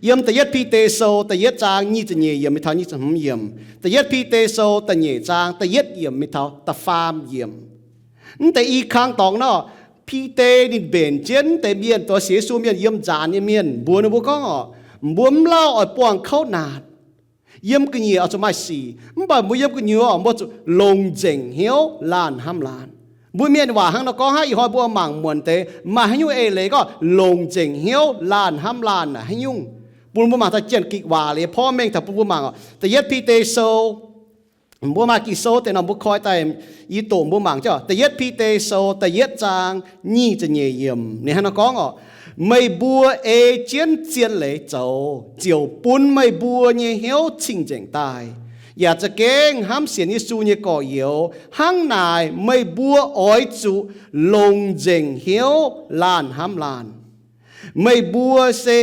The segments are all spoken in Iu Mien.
Yiem Da'yietv Bide Sou da'yietv zaang nyic ziepc nyeic yiemc mingh taux nyic ziepc hmz yiemc, Da'yietv Bide Sou da'nyeic zaang da'yietv yiemc mingh taux da'faam yiemc. Mv deix i kang dorngx nor, Bide ninh mbenc jienv mv deix mienh, dongh sienx Yesu mienh yiem nzaanx nyei mienh, mbuox ninh mbuo gorngv oc, mbuo mv lauh oix buangh kouv naanc. Yiem gu'nyuoz oix zuqc maaih sic, mv baac mbuo yiem gu'nyuoz mbuo zuqc longc nzengc hnyouv laanh hnamv laanh. Mbuo mienh waac hnangv nor gorngv hnangv. Ih hnoi mbuo mangc muonc deix maaih haaix nyungc eix leiz gorngv longc nzengc hnyouv laanh hnamv laanh naaic haaix nyungc, bun mbuo mangc taux Janx-Gikc waac liuz porv mengh taux bun mbuo mangc oc. Da'yietv Bide Sou, mbuo maaih Ging-Sou deix nor mbuo koi daaih, yie doqc mbuo mangc jienv oc. Da'yietv Bide Sou da'yietv zaang nyic ziepc nyeic yiemc ninh hnangv nor gorngv oc, meih mbuo ei jienv zien leiz zoux ziouc bun meih mbuo nyei hnyouv cing-nzengc daaih, yaac za'gengh hnamv sienx Yesu nyei gorx-youz. Hnangv naaic meih mbuo oix zuqc longc nzengc hnyouv laanh hnamv laanh. Meih mbuo se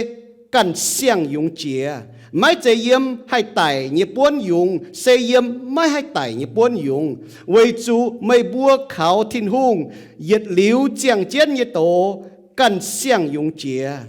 ganh siang-yungz jiex, maiv zeiz yiem haih daic nyei buonv yungz, se yiem maiv haih daic nyei buonv yungz, weic zuqc meih mbuo kaux Tin-Hungh yietc liuz ziangh jienv nyei doz ganh siang-yungz jiex.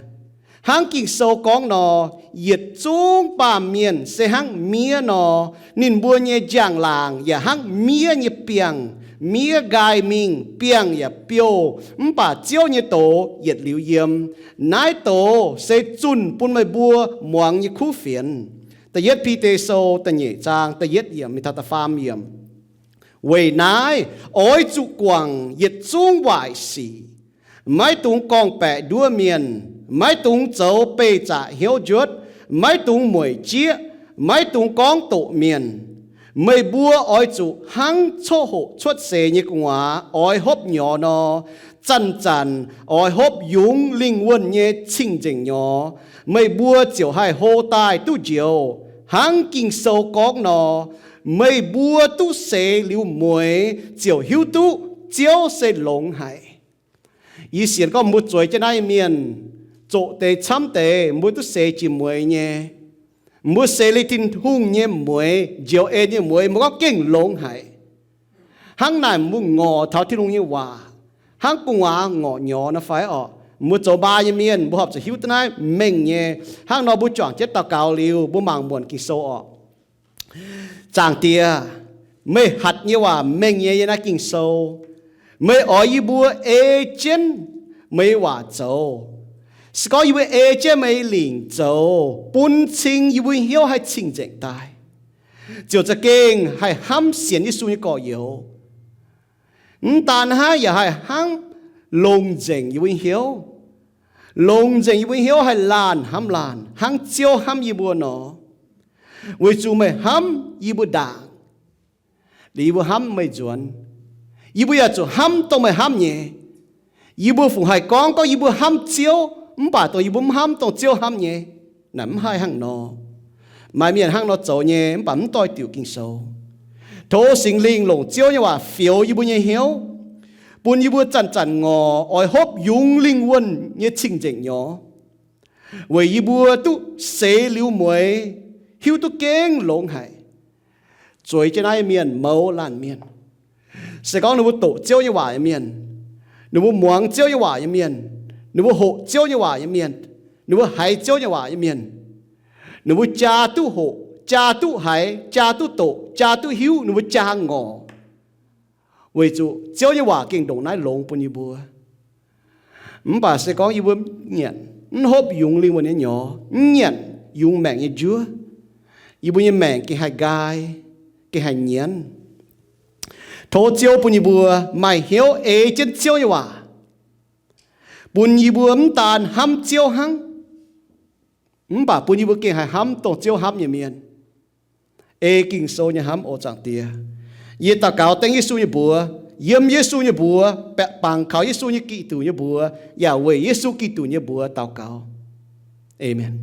Hnangv Ging-Sou gorngv nor, yietc zungv baamh mienh se hnangv miev nor, ninh mbuo nyei njang-laangc yaac hnangv miev nyei biangh, miev nqaai mingh, biangh yaac biouh, mv baac Ziouv nyei doz yietc liuz yiem. Naaiv doz se zunh bun meih mbuo muangx nyei kuv fienx. Da'yietv Bide Sou da'nyeic zaang da'yietv yiemc mingh taux da'faam yiemc. Weic naaiv, oix zuqc guangc yietc zungv waaic sic. Maiv dungx gorngv-baeqc nduov mienh. Maiv dungx zoux beih zaqc hnyouv njuotv. Maiv dungx mueic jieqv. Maiv dungx gorngv doqc mienh. Meih mbuo oix zuqc hnangv coqv hoqc cuotv seix nyei gu'nguaaz oix hopv nyorx nor, zanc-zanc oix hopv yungz lingh wuonh nyei cing-nzengc nyorx. Meih mbuo ziouc haih hlo daaih duqv njoux. Hnangv Ging-Sou gorngv nor, meih mbuo duqv seix liuz mueix ziouc hiuv duqv Ziouv se longx haic. Yie sienx gorngv mbuo zueiz jienv naaiv mienh, zoqc deix camv deix mbuo duqv seix jiex mueix nyei. Mbuo seix liuz Tin-Hungh nyei mueix, njoux en nyei mueix, mbuo gorngv gengh longx haic. Hnangv naaic mbuo ngorc taux Tin-Hungh nyei waac hnangv gu'nguaaz ngorc nyorx nor fai orqc? Mbuo zoux maa nyei mienh mbuo horpc zuqc hiuv duqv naaiv mengh nyei. Hnangv nor mbuo juangc jienv daux gaux liuz mbuo mangc muonc Ging-Sou orqc. Zaangc Diex, meih hatc nyei waac mengh nyei yiem naaiv Ging-Sou. Meih oix yie mbuo ei jienv meih nyei waac zoux. Se gorngv yie mbuo ei jienv meih nyei lingc zoux, bun cing yie mbuo hnyouv haih cing-nzengc daaih, ziouc za'gengh haih hnamv sienx Yesu nyei gorx-youz. Mv daan hnangv, yaac haih hnangv longc nzengc yie mbuo nyei hnyouv. Longc nzengc yie mbuo nyei hnyouv haih laanh hnamv laanh hnangv Ziouv hnamv yie mbuo nor. Weic zuqc meih hnamv yie mbuo ndaangc, liuz yie mbuo hnamv meih nzuonx. Yie mbuo yaac zuqc hnamv dongh meih hnamv nyei. Yie mbuo fungc haih gorngv, gorngv yie mbuo hnamv Ziouv, mv baac dongh yie mbuo mv hnamv dongh Ziouv hnamv nyei? Naaic mv haih hnangv nor. Maaih mienh hnangv nor zoux nyei, mv baac mv doix diuc Ging-Sou. Tov Singx Lingh longc Ziouv nyei waac fioux yie mbuo nyei hnyouv, bun yie mbuo zanc-zanc ngorc oix hopv yungz lingh wuonh nyei cing-nzengc nyorx, weic yie mbuo duqv seix liuz mueix, hiuv duqv gengh longx haic. Zueiz jienv naaiv mienh mouz laanh mienh, se gorngv ninh mbuo doqc Ziouv nyei waac nyei mienh, ninh mbuo muangx Ziouv nyei waac nyei mienh, ninh mbuo hoqc Ziouv nyei waac nyei mienh, ninh mbuo haiz Ziouv nyei waac nyei mienh, ninh mbuo jaa duqv hoqc, jaa duqv haiz, jaa duqv doqc, jaa duqv hiuv, ninh mbuo jaa ngorc. Weic zuqc Ziouv nyei waac gengh ndongc naaiv longx bun yie mbuo. Mv baac se gorngv yie mbuo nyanc, mv hopv yungz lingh wuonh nyei nyorx, mv nyanc yungz maengc nyei njuov, yie mbuo nyei maengc gengh haih nqaai, gengh haih nyienz. Tov Ziouv bun yie mbuo maaih hnyouv ei jienv Ziouv nyei waac, bun yie mbuo mv daan hnamv Ziouv hnangv, mv baac bun yie mbuo gengh haih hnamv dongh Ziouv hnamv nyei mienh. Ei Ging-Sou nyei hnamv, o Zaangc Diex. Yie daux gaux dengv Yesu nyei mbuox, yiem Yesu nyei mbuox, baeqc bangc kaux Yesu nyei Giduc nyei mbuox, yaac weic Yesu Giduc nyei mbuox daux gaux. Aamen.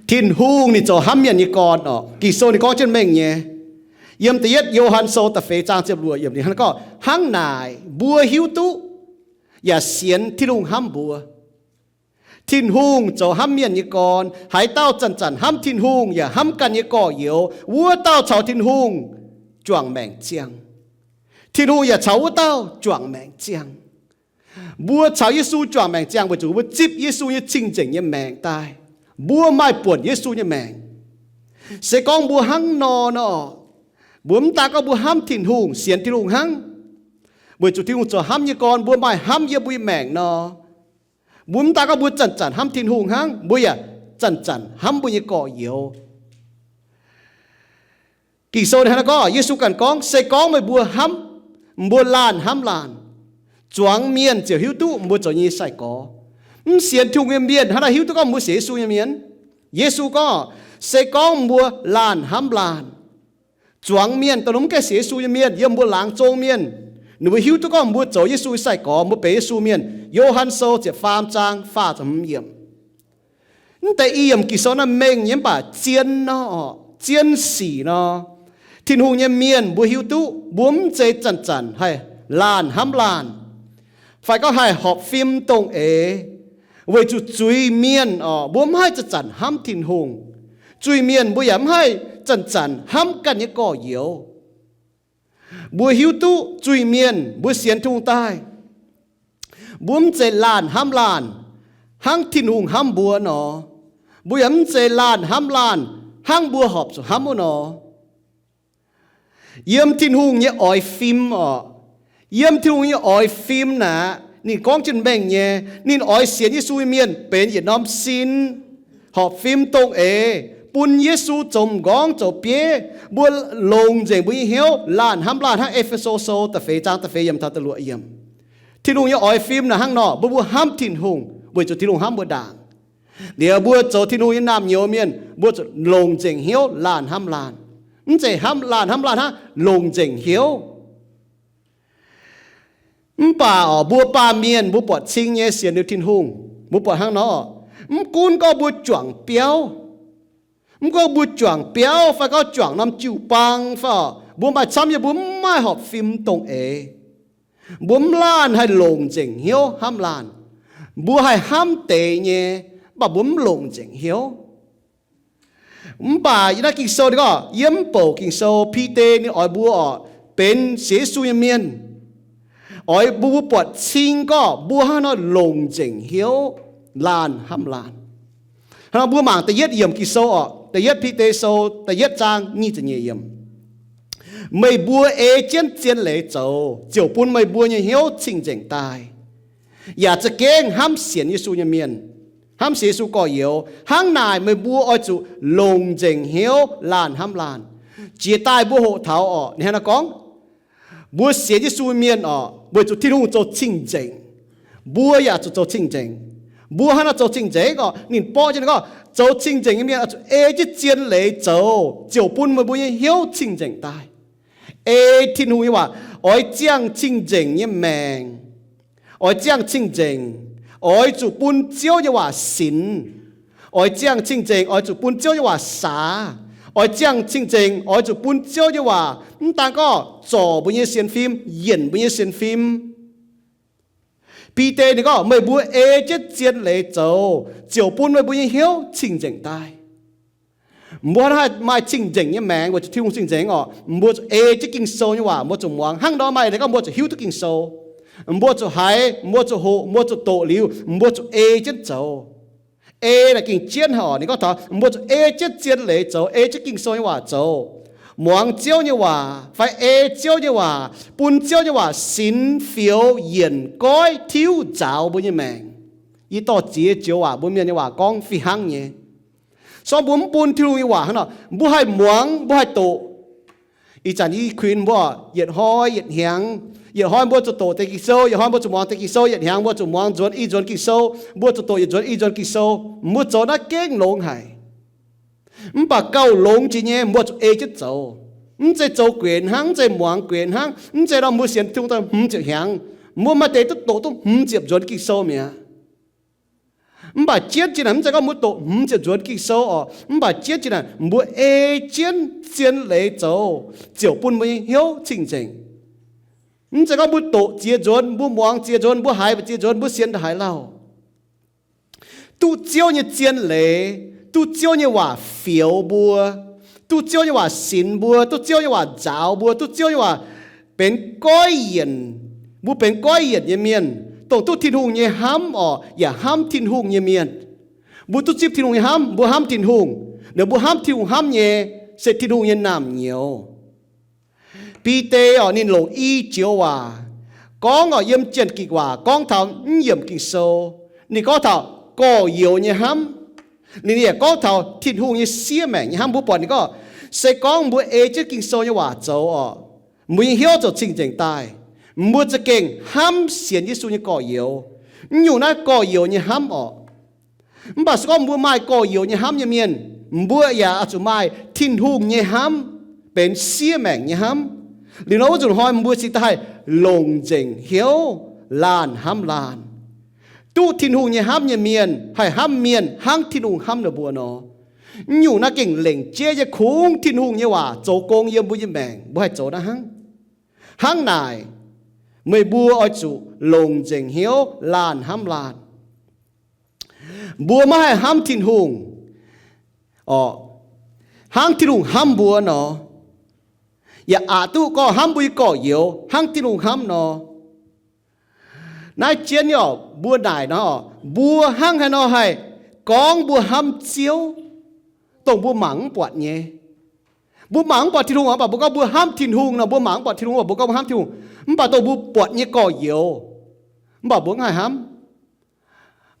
Tin-Hungh ninh zoux hnamv mienh nyei gorn orqc. Ging-Sou ninh gorngv jienv mengh nyei. Yiem da'yietv Yo^han Sou da'feix zaang ziepc luoqc yiemc ninh hnangv gorngv, hnangv naaic mbuo hiuv duqv yaac sienx Tin-Hungh hnamv mbuo. Tin-Hungh zoux hnamv mienh nyei gorn. Haaix dauh zanc-zanc hnamv Tin-Hungh yaac hnamv ganh nyei gorx-youz, wuov dauh caux Tin-Hungh juangc maengc ziangh. Tin-Hungh yaac caux wuov dauh juangc maengc ziangh. Mbuo caux Yesu juangc maengc ziangh weic zuqc mbuo zipv Yesu nyei cing-nzengc nyei maengc daaih. Mbuo maaih buonc Yesu nyei maengc. Se gorngv mbuo hnangv nor nor, mbuo mv daan gorngv mbuo hnamv Tin-Hungh, sienx Tin-Hungh hnangv, weic zuqc Tin-Hungh zoux hnamv nyei gorn, mbuo maaih hnamv yiem mbuo nyei maengc nor, mbuo mv daan gorngv mbuo zanc-zanc hnamv Tin-Hungh hnangv, mbuo yaac zanc-zanc hnamv mbuo nyei gorx-youz. Ging-Sou ninh hnangv naaiv gorngv, Yesu ganh gorngv, se gorngv meih mbuo hnamv, mbuo laanh hnamv laanh, zuangx mienh ziouc hiuv duqv mbuo zoux nyei sai-gorx. Mv sienx Tin-Hungh nyei mienh hnangv naaiv hiuv duqv gorngv mbuo sienx Yesu nyei mienh. Yesu gorngv, se gorngv mbuo laanh hnamv laanh, zuangx mienh, dongh mv gaengh sienx Yesu nyei mienh, yiem mbuo laangz zong mienh, ninh mbuo hiuv duqv gorngv mbuo zoux Yesu nyei sai-gorx, mbuo benx Yesu mienh. Yo^han Sou ziepc faam zaang faah ziepc hmz yiemc. Mv deix i yiemc Ging-Sou naaiv mengh nyei mv baac zien nor, zien sic nor, Tin-Hungh nyei mienh mbuo hiuv duqv mbuo mv zeiz zanc-zanc haih laanh hnamv laanh, fai gorngv haih horpc fim dongh eix, weic zuqc zuiz-mienh oc, mbuo mv haih zanc-zanc hnamv Tin-Hungh. Zuiz-mienh mbuo yaac mv haih zanc-zanc hnamv ganh nyei gorx-youz. Mbuo hiuv duqv zuiz-mienh mbuo sienx Tin-Hungh daaih, mbuo mv zeiz laanh hnamv laanh hnangv Tin-Hungh hnamv mbuo nor. Mbuo yaac mv zeiz laanh hnamv laanh hnangv mbuo horpc zuqc hnamv wuov nor. Yiem Tin-Hungh nyei oix fim oc, yiem Tin-Hungh nyei oix fim naaic, ninh gorngv jienv mengh nyei, ninh oix sienx Yesu nyei mienh benx yietc norm sin, horpc fim dongh eix, bun Yesu zoux m'nqorngv zoux bieiv, mbuo longc nzengc mbuo nyei hnyouv laanh hnamv laanh hnangv E^fe^so Sou da'feix zaang da'feix yiemc taux da'luoqc yiemc. Tin-Hungh nyei oix fim naaic hnangv nor, mbuo mbuo hnamv Tin-Hungh weic zuqc Tin-Hungh hnamv mbuo ndaangc. Liuz mbuo zoux Tin-Hungh nyei naamh nyouz mienh, mbuo zuqc longc nzengc hnyouv laanh hnamv laanh. Mv zeiz hnamv laanh hnamv laanh hnangv, longc nzengc hnyouv. Mv baac oc, mbuo baamh mienh mbuo buatc cing nyei sienx liuz Tin-Hungh, mbuo buatc hnangv nor, mv gunv gorngv mbuo juangc biauv, mv gunv mbuo juangc biauv fai gorngv juangc norm jiu-baang fai oc, mbuo maaih camv nyei mbuo mv maaih horpc fim dongh eix. Mbuo mv laanh haih longc nzengc hnyouv hnamv laanh. Mbuo haih hnamv deix nyei, mv baac mbuo mv longc nzengc hnyouv. Mv baac yiem naaiv Ging-Sou ninh gorngv, yiem mv bouc Ging-Sou Bide ninh oix mbuo oc, benx sienx Yesu nyei mienh, oix mbuo mbuo buatc cing gorngv mbuo hnangv haaix nor longc nzengc hnyouv laanh hnamv laanh. Hnangv nor mbuo mangc da'yietv yiemc Ging-Sou oc, da'yietv Bide Sou da'yietv zaang nyic ziepc nyeic yiemc. Meih mbuo ei jienv zien leiz zoux ziouc bun meih mbuo nyei hnyouv cing-nzengc daaih, yaac za'gengh hnamv sienx Yesu nyei mienh, hnamv sienx Yesu gorx-youz. Hnangv naaic meih mbuo oix zuqc longc nzengc hnyouv laanh hnamv laanh. Jiex daaih mbuo hoqc taux oc, ninh hnangv naaiv gorngv, mbuo sienx Yesu mienh oc, weic zuqc Tin-Hungh zoux cing-nzengc, mbuo yaac zuqc zoux cing-nzengc. Mbuo hnangv naaiv zoux cing-nzengc oc, ninh borqv jienv ninh gorngv, zoux cing-nzengc nyei mienh oix zuqc ei jienv zien leiz zoux ziouc bun meih mbuo nyei hnyouv cing-nzengc daaih. Ei Tin-Hungh nyei waac, oix ziangh cing-nzengc nyei maengc, oix ziangh cing-nzengc, oix zuqc bun Ziouv nyei waac sinx. Oix ziangh cing-nzengc oix zuqc bun Ziouv nyei waac saax. Oix ziangh cing-nzengc oix zuqc bun Ziouv nyei waac mv daan gorngv zorc mbuo nyei sienx fim, yienc mbuo nyei sienx fim. Bide ninh gorngv, meih mbuo ei jienv zien leiz zoux ziouc bun meih mbuo nyei hnyouv cing-nzengc daaih. Mbuo hnangv haaix maaih cing-nzengc nyei maengc weic zuqc Tin-Hungh cing-nzengc oc, mbuo zuqc ei jienv Ging-Sou nyei waac, mbuo zuqc muangx. Hnangv nor maaih leiz gorngv mbuo zuqc hiuv duqv Ging-Sou. Mbuo zuqc haiz, mbuo zuqc hoqc, mbuo zuqc doqc liuz, mbuo zuqc ei jienv zoux. Ei naaic gengh jienv haic oc. Ninh gorngv taux mbuo zuqc ei jienv zien leiz zoux, ei jienv Ging-Sou nyei waac zoux, muangx Ziouv nyei waac fai ei Ziouv nyei waac, bun Ziouv nyei waac sinx, fioux, yienc, goiv, tiuv, nzaaux mbuo nyei maengc. Yie dorh ziex joux waac, mbuo mienh nyei waac gorngv fih hnangv nyei. Se gorngv mbuo mv bun Tin-Hungh nyei waac hnangv nor, mbuo haih muangx, mbuo haih doqc. Ih zanc i kuinx mbuo yietc hnoi yietc hnyangx, yietc hnoi mbuo zuqc doqc deix Ging-Sou, yietc hnoi mbuo zuqc muangx deix Ging-Sou, yietc hnyangx mbuo zuqc muangx nzuonx i nzuonx Ging-Sou, mbuo zuqc doqc yietc nzuonx i nzuonx Ging-Sou. Mbuo zoux naaiv gengh longx haic. Mv baac gauh longx jiex nyei mbuo zuqc ei jienv zoux. Mv zeiz zoux guenx hnangv, mv zeiz muangx guenx hnangv, mv zeiz nor mbuo sienx Tin-Hungh daaih hmz ziepc hnyangx, mbuo maaih deix duqv doqc duqv hmz ziepc nzuonx Ging-Sou mi'aqv. Mv baac jienv jiex naaic, mv zeiz gorngv mbuo doqc hmz ziepc nzuonx Ging-Sou oc, mv baac jienv jiex naaic mbuo ei jienv zien leiz zoux ziouc bun mbuo nyei hnyouv cing-nzengc. Mv zeiz gorngv mbuo doqc ziex nzuonx, mbuo muangx ziex nzuonx, mbuo haiz ziex nzuonx, mbuo sienx ndaaih haaix lauh. Duqv Ziouv nyei zien leiz, duqv Ziouv nyei waac fioux mbuo, duqv Ziouv nyei waac sinx mbuo, duqv Ziouv nyei waac nzaaux mbuo, duqv Ziouv nyei waac benx goiv yienc, mbuo benx goiv yienc nyei mienh, dongh duqv Tin-Hungh nyei hnamv orqc, yaac hnamv Tin-Hungh nyei mienh. Mbuo duqv zipv Tin-Hungh nyei hnamv, mbuo hnamv Tin-Hungh. Ninh mbuo hnamv Tin-Hungh hnamv nyei, se Tin-Hungh nyei naamh nyouz. Bide orqc, ninh longc i joux waac gorngv orqc, yiem Janx-Gikc waac gorngv taux mv yiemc Ging-Sou. Ninh gorngv taux gorx-youz nyei hnamv. Ninh yaac gorngv taux Tin-Hungh nyei siev maengc nyei hnamv. Mbuo buatc ninh gorngv, se gorngv mbuo ei jienv Ging-Sou nyei waac zoux orqc, mbuo nyei hnyouv ziouc cing-nzengc daaih. Mbuo za'gengh hnamv sienx Yesu nyei gorx-youz. Mv nyungc naaiv gorx-youz nyei hnamv orqc. Mv baac se gorngv mbuo maaih gorx-youz nyei hnamv nyei mienh, mbuo yaac oix zuqc maaih Tin-Hungh nyei hnamv, benx siev maengc nyei hnamv. Liuz nor wuov nzunc hnoi mbuo cingx daaih haih longc nzengc hnyouv laanh hnamv laanh. Duqv Tin-Hungh nyei hnamv nyei mienh haih hnamv mienh hnangv Tin-Hungh hnamv ninh mbuo nor. Mv nyungc naaiv gengh lengc jeiv nyei, kungx Tin-Hungh nyei waac zoux gong yiem mbuo nyei maengc, mbuo haih zoux naaiv hnangv. Hnangv naaic, meih mbuo oix zuqc longc nzengc hnyouv laanh hnamv laanh. Mbuo maiv haih hnamv Tin-Hungh orqc, hnangv Tin-Hungh hnamv mbuo nor, yaac aqc duqv gorngv hnamv mbuo nyei gorx-youz hnangv Tin-Hungh hnamv nor. Naaiv jienv nyei orqc, mbuo naaic nor, mbuo hnangv haaix nor haih gorngv mbuo hnamv Ziouv, dongh mbuo mangc mv buatc nyei? Mbuo mangc mv buatc Tin-Hungh, mv baac mbuo gorngv mbuo hnamv Tin-Hungh nor, mbuo mangc mv buatc Tin-Hungh, mbuo gorngv mbuo hnamv Tin-Hungh. Mv baac dongh mbuo buatc nyei gorx-youz, mv baac mbuo mv haih hnamv.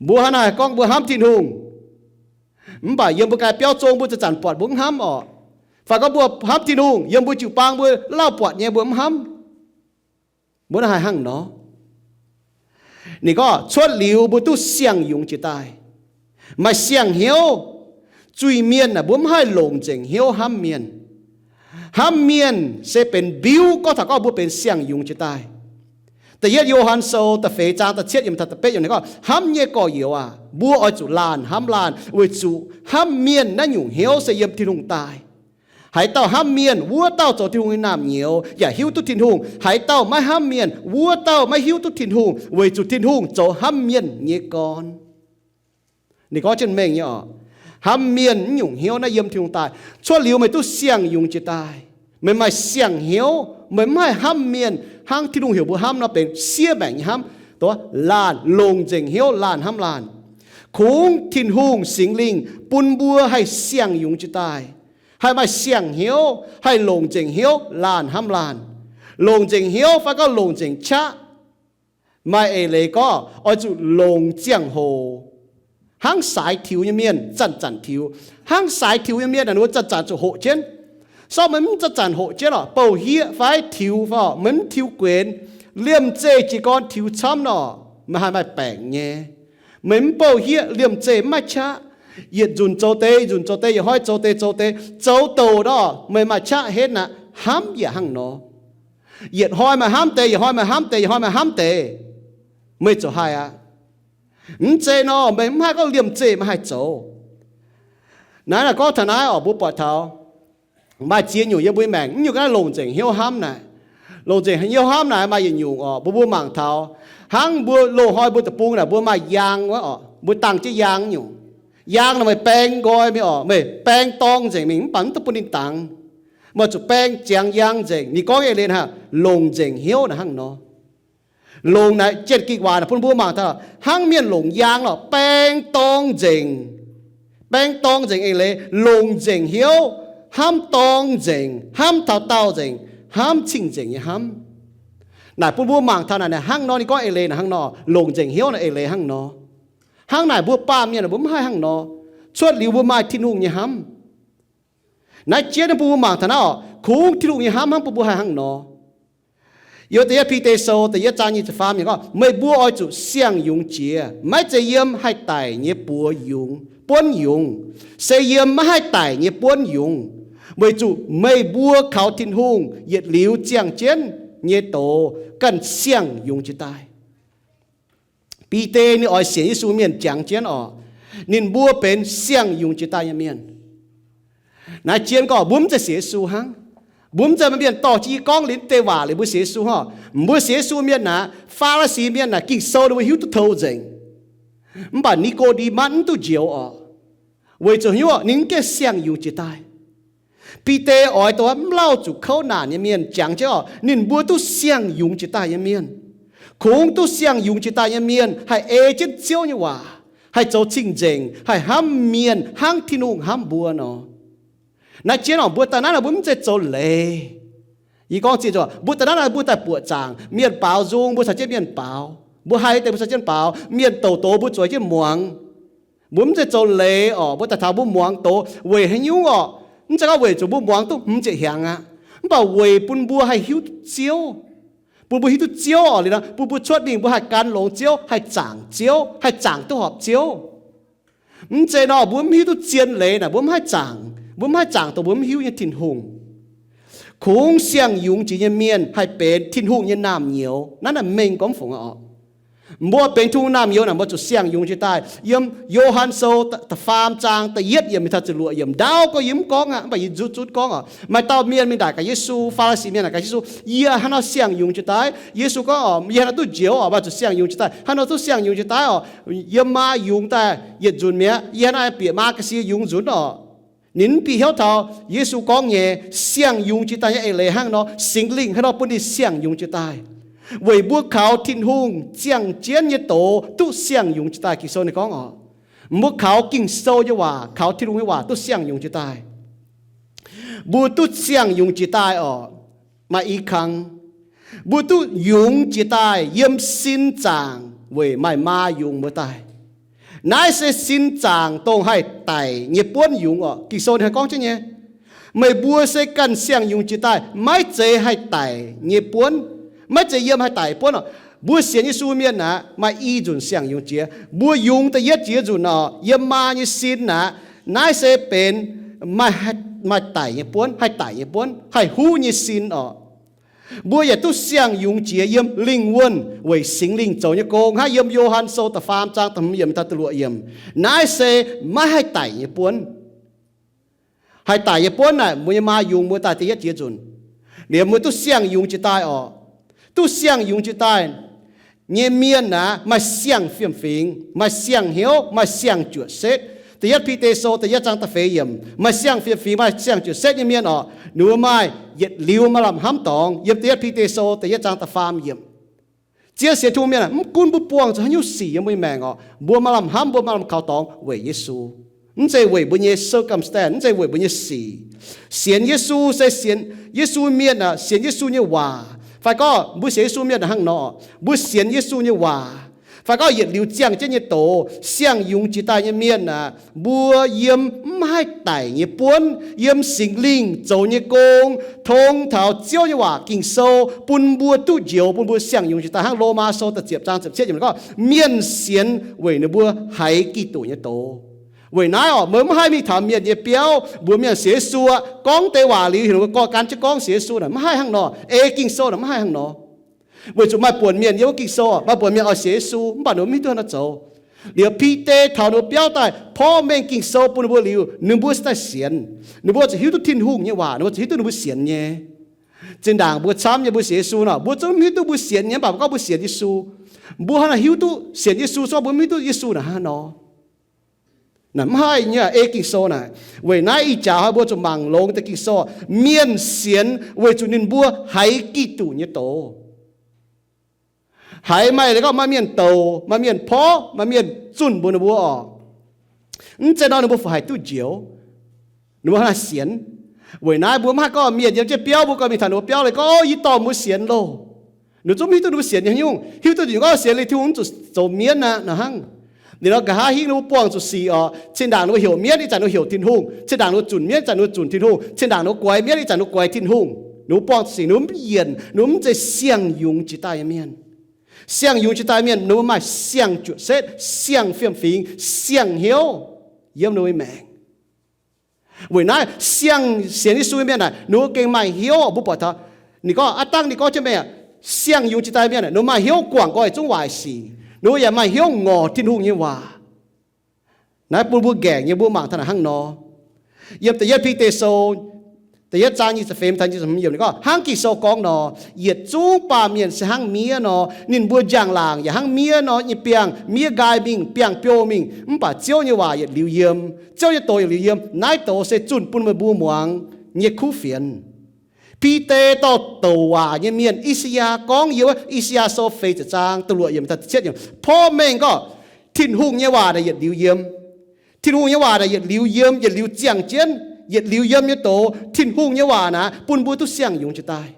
Mbuo hnangv naaic gorngv mbuo hnamv Tin-Hungh, mv baac yiem mbuo ganh biauv zong mbuo zanc-zanc buatc mbuo mv hnamv orqc. Fai gorngv mbuo hnamv Tin-Hungh, yiem mbuo jiu-baang mbuo lauh buatc nyei mbuo mv hnamv. Mbuo naaiv haih hnangv nor? Ninh gorngv cuotv liuz mbuo duqv siang-yungz jiex daaih. Maaih siang-hnyouv zuiz-mienh aah, mbuo mv haih longc nzengc hnyouv hnamv mienh. Hnamv mienh se benx mbiuv gorngv taux gorngv mbuo benx siang-yungz jiex daaih. Da'yietv Yo^han Sou da'feix zaang da'cietv yiemc taux da'betv yiemc ninh gorngv, hnamv nyei gorx-youz aac, mbuo oix zuqc laanh hnamv laanh, weic zuqc hnamv mienh naaiv nyungc hnyouv se yiem Tin-Hungh daaih. Haaix dauh hnamv mienh, wuov dauh zoux Tin-Hungh nyei naamh nyouz yaac hiuv duqv Tin-Hungh. Haaix dauh maiv hnamv mienh, wuov dauh maiv hiuv duqv Tin-Hungh, weic zuqc Tin-Hungh zoux hnamv mienh nyei gorn. Ninh gorngv jienv mengh nyei orqc, hnamv mienh naaiv nyungc hnyouv naaiv yiem Tin-Hungh daaih. Cuotv liuz meih duqv siang-yungz jiex daaih, meih maaih siang-hnyouv, meih mv haih hnamv mienh hnangv Tin-Hungh heuc mbuo hnamv nor, benx siev maengc nyei hnamv, dongh laanh longc nzengc hnyouv laanh hnamv laanh. Kungx Tin-Hungh Singx Lingh bun mbuo haih siang-yungz jiex daaih, haih maaih siang-hnyouv, haih longc nzengc hnyouv laanh hnamv laanh. Longc nzengc hnyouv fai gorngv longc nzengc qaqv. Maaih eix leiz gorngv oix zuqc longc ziangh hoc, hnangv saaix tiux nyei mienh zanc-zanc tiux. Hnangv saaix tiux nyei mienh aah, ninh mbuo zanc-zanc zuqc hoqc jienv. Sortv meih mv zanc-zanc hoqc jienv orqc, bouh hieqv fai tiux fai orqc, meih mv tiux guenx, liemh zeih jiez gorn tiux camv nor, meih haih maaih baengc nyei. Meih mv bouh hieqv, liemh zeih mv maaih qaqv. Yietc nzunc zoux deix, nzunc zoux deix, yietc hnoi zoux deix, zoux deix, zoux douc nor, meih maaih qaqv henv aqv. Hnamv yaac hnangv nor. Yietc hnoi meih hnamv deix, yietc hnoi meih hnamv deix, yietc hnoi meih hnamv deix, meih ziouc haih aqv. Mv zeiz nor, meih mv haih gorngv liemh zeih meih haih zoux. Naaiv naaic gorngv taux naaiv orqc, mbuo buatc taux maaih ziex nyungc yiem mbuo nyei maengc, mv nyungc ga'naaiv longc nzengc hnyouv hnamv naaic. Longc nzengc hnyouv hnamv naaic maaih yietc nyungc orqc, mbuo mbuo mangc taux hnangv mbuo loz-hnoi mbuo deic-bung naaic mbuo maaih yaang wuov orqc, mbuo dangh jienv yaang nyungc. Yaang naaic meih baeng nqoi mingh orqc, meih baeng dorng nzengc mingh mv baac mv duqv bun ninh dangx. Meih zuqc baeng ziangx yaang nzengc. Ninh gorngv eix leiz hnangv, longc nzengc hnyouv naaic hnangv nor. Longc naaic Janx-Gikc waac naaic bun mbuo mangc taux hnangv mienh longc yaang lorqc, baeng dorng nzengc. Baeng dorng nzengc eix leiz longc nzengc hnyouv, hnamv dorng nzengc, hnamv taux daauh nzengc, hnamv cing-nzengc nyei hnamv. Naaic bun mbuo mangc taux naaic, naaic hnangv nor, ninh gorngv eix leiz naaic hnangv nor, longc nzengc hnyouv naaic eix leiz hnangv nor. Hnangv naaic mbuo baamh mienh mbuo mv haih hnangv nor. Cuotv liuz mbuo maaih Tin-Hungh nyei hnamv. Naaiv jienv bun mbuo mangc taux naaiv orqc, kungx Tin-Hungh nyei hnamv hnangv bun mbuo haih hnangv nor. Yiem da'yietv Bide Sou da'yietv zaang nyic ziepc faam yiemc gorngv, meih mbuo oix zuqc siang-yungz jiex, maiv zeiz yiem haih daic nyei buoz yungz, buonv yungz, se yiem maiv haih daic nyei buonv yungz, weic zuqc meih mbuo kaux Tin-Hungh yietc liuz ziangh jienv nyei doz ganh siang-yungz jiex daaih. Bide ninh oix sienx Yesu mienh jangx jienv orqc, ninh mbuo benx siang-yungz jiex daaih nyei mienh. Naaiv jienv gorngv mbuo mv zeiz sienx Yesu hnangv. Mbuo mv zeiz maaih mienh dorh jienv yie gorngv liuz deix waac liuz mbuo sienx Yesu hnangv. Mbuo sienx Yesu mienh naaic, Faa^li^si mienh naaic, Ging-Sou ninh mbuo hiuv duqv totally nzengc. Mv baac Ni^ko^nde^matv mv duqv njoux orqc. Weic zuqc hiuv ninh mv gaengh siang-yungz jiex daaih. Bide oix dongh mv lauh zuqc kouv naanc nyei mienh jangx jienv orqc, ninh mbuo duqv siang-yungz jiex daaih nyei mienh. Kungx duqv siang-yungz jiex daaih nyei mienh haih ei jienv Ziouv nyei waac, haih zoux cing-nzengc, haih hnamv mienh hnangv Tin-Hungh hnamv mbuo nor. Naaiv jien oc, mbuo daaih naaiv nor mbuo mv zeiz zoux leiz. Yie gorngv ziex nzunc, mbuo daaih naaiv nor mbuo daaih buoqc zaangc, mienh baaux nzung mbuo caux jienv mienh baaux, mbuo haih deix mbuo caux jienv baaux, mienh douc doz mbuo zueiz jienv muangx. Mbuo mv zeiz zoux leiz oc, mbuo daaih taux mbuo muangx doz weic haaix nyungc oc? Mv zeiz gorngv weic zuqc mbuo muangx duqv hmz ziepc hnyangx aqv, mv baac weic bun mbuo haih hiuv duqv Ziouv, bun mbuo hiuv duqv Ziouv oc, liuz nor bun mbuo cuotv mingh mbuo haih gan longx Ziouv, haih zaangc Ziouv, haih zaangc duqv horpc Ziouv. Mv zeiz nor mbuo mv hiuv duqv zien leiz naaic mbuo mv haih zaangc, mbuo mv haih zaangc dongh mbuo mv hiuv nyei Tin-Hungh. Kungx siang-yungz jiex nyei mienh haih benx Tin-Hungh nyei naamh nyouz. Naaiv naaic mengh gorngv fungc oc. Mbuo benx Tin-Hungh naamh nyouz naaic mbuo zuqc siang-yungz jiex daaih. Yiem Yo^han Sou da'faam zaang da'yietv yiemc mingh taux ziepc luoqc yiemc, ndaauv gorngv yie mv gorngv aqv, mv baac yie nzutv zutv gorngv oc. Maaih dauh mienh mingh naaic gaax Yesu, Faa^li^si mienh naaic gaax Yesu, Yie hnangv haaix nor siang-yungz jiex daaih? Yesu gorngv oc, Yie hnangv haaix nor duqv njoux oc, maaih zuqc siang-yungz jiex daaih. Hnangv haaix nor duqv siang-yungz jiex daaih oc? Yiem maa yungz daaih yietc nzunc mi'aqv. Yie hnangv haaix nor bieqc maa ga'sie yungz nzunc oc? Ninh mv bieqc hnyouv taux Yesu gorngv nyei siang-yungz jiex daaih nyei eix leiz hnangv nor, Singx Lingh hnangv haaix nor bun ninh siang-yungz jiex daaih. Weic mbuo kaux Tin-Hungh ziangh jienv nyei doz duqv siang-yungz jiex daaih. Ging-Sou ninh gorngv oc, mbuo kaux Ging-Sou nyei waac, kaux Tin-Hungh nyei waac duqv siang-yungz jiex daaih. Mbuo duqv siang-yungz jiex daaih oc, maaih i kang. Mbuo duqv yungz jiex daaih yiem sin zaangc weic maaih maa yungz mbuo daaih. Naaiv se sin zaangc dongh haih daic nyei buonv yungz oc. Ging-Sou ninh haih gorngv jienv nyei, meih mbuo se ganh siang-yungz jiex daaih maiv zeiz haih daic nyei buonv, maiv zeiz yiem haih daic buonv oc. Mbuo sienx Yesu mienh aqv, maaih i nzunc siang-yungz jiex. Mbuo yungz da'yietv jiex nzunc oc, yiem maa nyei sin aqv. Naaiv se benx maaih, maaih daic nyei buonv, haih daic nyei buonv, haih huv nyei sin oc. Mbuo yaac duqv siang-yungz jiex yiem lingh wuonh weic Singx Lingh zoux nyei gong hnangv yiem Yo^han Sou da'faam zaang da'hmz yiemc taux da'luoqc yiemc. Naaiv se maiv haih daic nyei buonv. Haih daic nyei buonv naaic, mbuo nyei maa yungz mbuo daaih da'yietv jiex nzunc. Liemh mbuo duqv siang-yungz jiex daaih oc. Duqv siang-yungz jiex daaih nyei mienh aqv, maaih siang-fiem-fingx, maaih siang-hnyouv, maaih siang-juoqc setv. Da'yietv Bide Sou da'yietv zaang da'feix yiemc, maaih siang-fiem-fingx, maaih siang-juoqc setv nyei mienh oc, ninh mbuo maaih yietc liuz maaih lamh hnamv dorngx. Yiem Da'yietv Bide Sou da'yietv zaang da'faam yiemc, ziex sienx Tin-Hungh mienh aah, mv gunv mbuo buangh zuqc haaix nyungc sic yiem mbuo nyei maengc oc, mbuo maaih lamh hnamv, mbuo maaih lamh kaux dorngx weic Yesu. Mv zeiz weic mbuo nyei circumstance, mv zeiz weic mbuo nyei sic. Sienx Yesu se sienx Yesu mienh aah, sienx Yesu nyei waac. Fai gorngv mbuo sienx Yesu mienh hnangv nor, mbuo sienx Yesu nyei waac. Fai gorngv yietc liuz ziangh jienv nyei doz, siang-yungz jiex daaih nyei mienh aah, mbuo yiem mv haih daic nyei buonv, yiem Singx Lingh zoux nyei gong, tong taux Ziouv nyei waac Ging-Sou bun mbuo duqv njoux, bun mbuo siang-yungz jiex daaih hnangv Lomaa Sou da'ziepc zaang ziepc cietv yiemc gorngv, mienh sienx weic ninh mbuo haiz Giduc nyei doz. Weic naaiv oc, meih mv haih mingh taux mienh nyei biauv mbuox mienh sienx Yesu aqv, gorngv deix waac liuz heuc ninh mbuo gorngv gan jienv gorngv sienx Yesu naaic, mv haih hnangv nor. Ei Ging-Sou naaic mv haih hnangv nor. Weic zuqc maaih buonc mienh yiem wuov Ging-Sou, maaih buonc mienh oix sienx Yesu mv baac ninh mbuo mv hiuv duqv haaix nor zoux. Liuz Bide taux ninh mbuo biauv daaih porv mengh Ging-Sou bun ninh mbuo liuz, ninh mbuo se daaih sienx. Ninh mbuo zuqc hiuv duqv Tin-Hungh nyei waac, ninh mbuo zuqc hiuv duqv ninh mbuo sienx nyei. Zinh ndaangc mbuo camv nyei mbuo sienx Yesu nor, mbuo zungv mv hiuv duqv mbuo sienx nyei, mv baac mbuo gorngv mbuo sienx Yesu. Mbuo hnangv naaic hiuv duqv sienx Yesu, se gorngv mbuo mv hiuv duqv Yesu naaic hnangv nor. Naaic mv haih nyei, ei Ging-Sou naaic. Weic naaiv ih jaax hnoi mbuo zuqc mangc longx deix Ging-Sou, mienh sienx weic zuqc ninh mbuo haiz Giduc nyei doz. Haiz maaih, gorngv maaih mienh douc, maaih mienh porv, maaih mienh zunh mbuox ninh mbuo oc, mv zeiz nor ninh mbuo fih haic duqv njoux. Ninh mbuo hnangv naaic sienx. Weic naaiv mbuo mv haih gorngv mienh yiem jienv biauv, mbuo gorngv mingh taux ninh mbuo biauv liuz gorngv, O, yie dorh mbuo sienx loh. Ninh zungv mv hiuv duqv ninh mbuo sienx nyei haaix nyungc, hiuv duqv ninh gorngv sienx liuz Tin-Hungh mv zuqc zoux mienv aqv nor hnangv. Ninh nor nqa'haav hingv ninh mbuo buangh zuqc sic oc. Zinh ndaangc ninh mbuo heuc mienv, ih zanc ninh mbuo heuc Tin-Hungh. Zinh ndaangc ninh mbuo zunc mienv, ih zanc ninh mbuo zunc Tin-Hungh. Zinh ndaangc ninh mbuo guaix mienv, ih zanc ninh mbuo guaix Tin-Hungh. Ninh mbuo buangh zuqc sic, ninh mbuo mv yienc, ninh mbuo mv zeiz siang-yungz jiex daaih nyei mienh. Siang-yungz jiex daaih mienh ninh mbuo maaih siang-juoqc setv, siang-fiem-fingx, siang-hnyouv yiem ninh mbuo nyei maengc. Weic naaiv siang-, sienx Yesu nyei mienh naaic ninh mbuo gengh maaih hnyouv. Mbuo buatc taux ninh gorngv, aav dangh ninh gorngv jienv mengh, siang-yungz jiex daaih mienh ninh mbuo maaih hnyouv guangc nqoi yietc zungv waaic sic. Ninh mbuo yaac maaih hnyouv ngorc Tin-Hungh nyei waac. Naaiv bun mbuo nqaengc nyei, mbuo mangc taux naaic hnangv nor. Yiem da'yietv Bide Sou da'yietv zaang nyic ziepc feix taux nyic ziepc hmz yiemc ninh gorngv, hnangv Ging-Sou gorngv nor, yietc zungv baamh mienh se hnangv miev nor, ninh mbuo njang-laangc yaac hnangv miev nor nyei biangh. Miev nqaai mingh, biangh biouh mingh, mv baac Ziouv nyei waac yietc liuz yiem, Ziouv nyei doz yietc liuz yiem. Naaiv doz se zunh bun meih mbuo muangx nyei kuv fienx. Bide dorh douc waac nyei mienh, I^saa^yaa gorngv yiem I^saa^yaa Sou feix ziepc zaang da'luoqc yiemc taux cietv yiemc, porv mengh gorngv Tin-Hungh nyei waac naaic yietc liuz yiem. Tin-Hungh nyei waac naaic yietc liuz yiem, yietc liuz ziangh jienv, yietc liuz yiem nyei doz. Tin-Hungh nyei waac naaic bun mbuo duqv siang-yungz jiex daaih.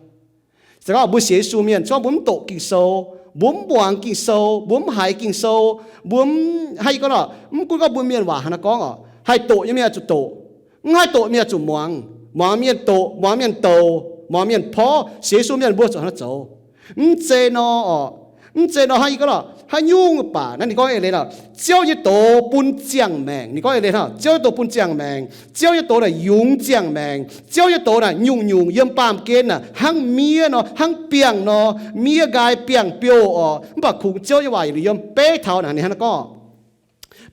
Se gorngv mbuo sienx Yesu mienh, se gorngv mbuo mv doqc Ging-Sou, mbuo mv muangx Ging-Sou, mbuo mv haiz Ging-Sou, mbuo mv, hnangv yie gorngv nor, mv gunv gorngv mbuo mienh waac hnangv naaiv gorngv oc, haih doqc nyei mienh oix zuqc doqc, mv haih doqc mienh oix zuqc muangx. Muangx mienh doqc, muangx mienh douc, muangx mienh porv, sienx Yesu mienh mbuo zuqc hnangv naaiv zoux. Mv zeiz nor oc, mv zeiz nor hnangv yie gorngv nor, haaix nyungc baac naaiv ninh gorngv eix leiz nor, Ziouv nyei doz bun ziangh maengc. Ninh gorngv eix leiz nor, Ziouv nyei doz bun ziangh maengc. Ziouv nyei doz naaic yungz ziangh maengc. Ziouv nyei doz naaic nyungc-nyungc yiem baamh gen naaic hnangv miev nor, hnangv biangh nor, miev nqaai biangh biouh oc. Mv baac kungx Ziouv nyei waac yietc liuz yiem. Beiv taux naaic ninh hnangv naaiv gorngv,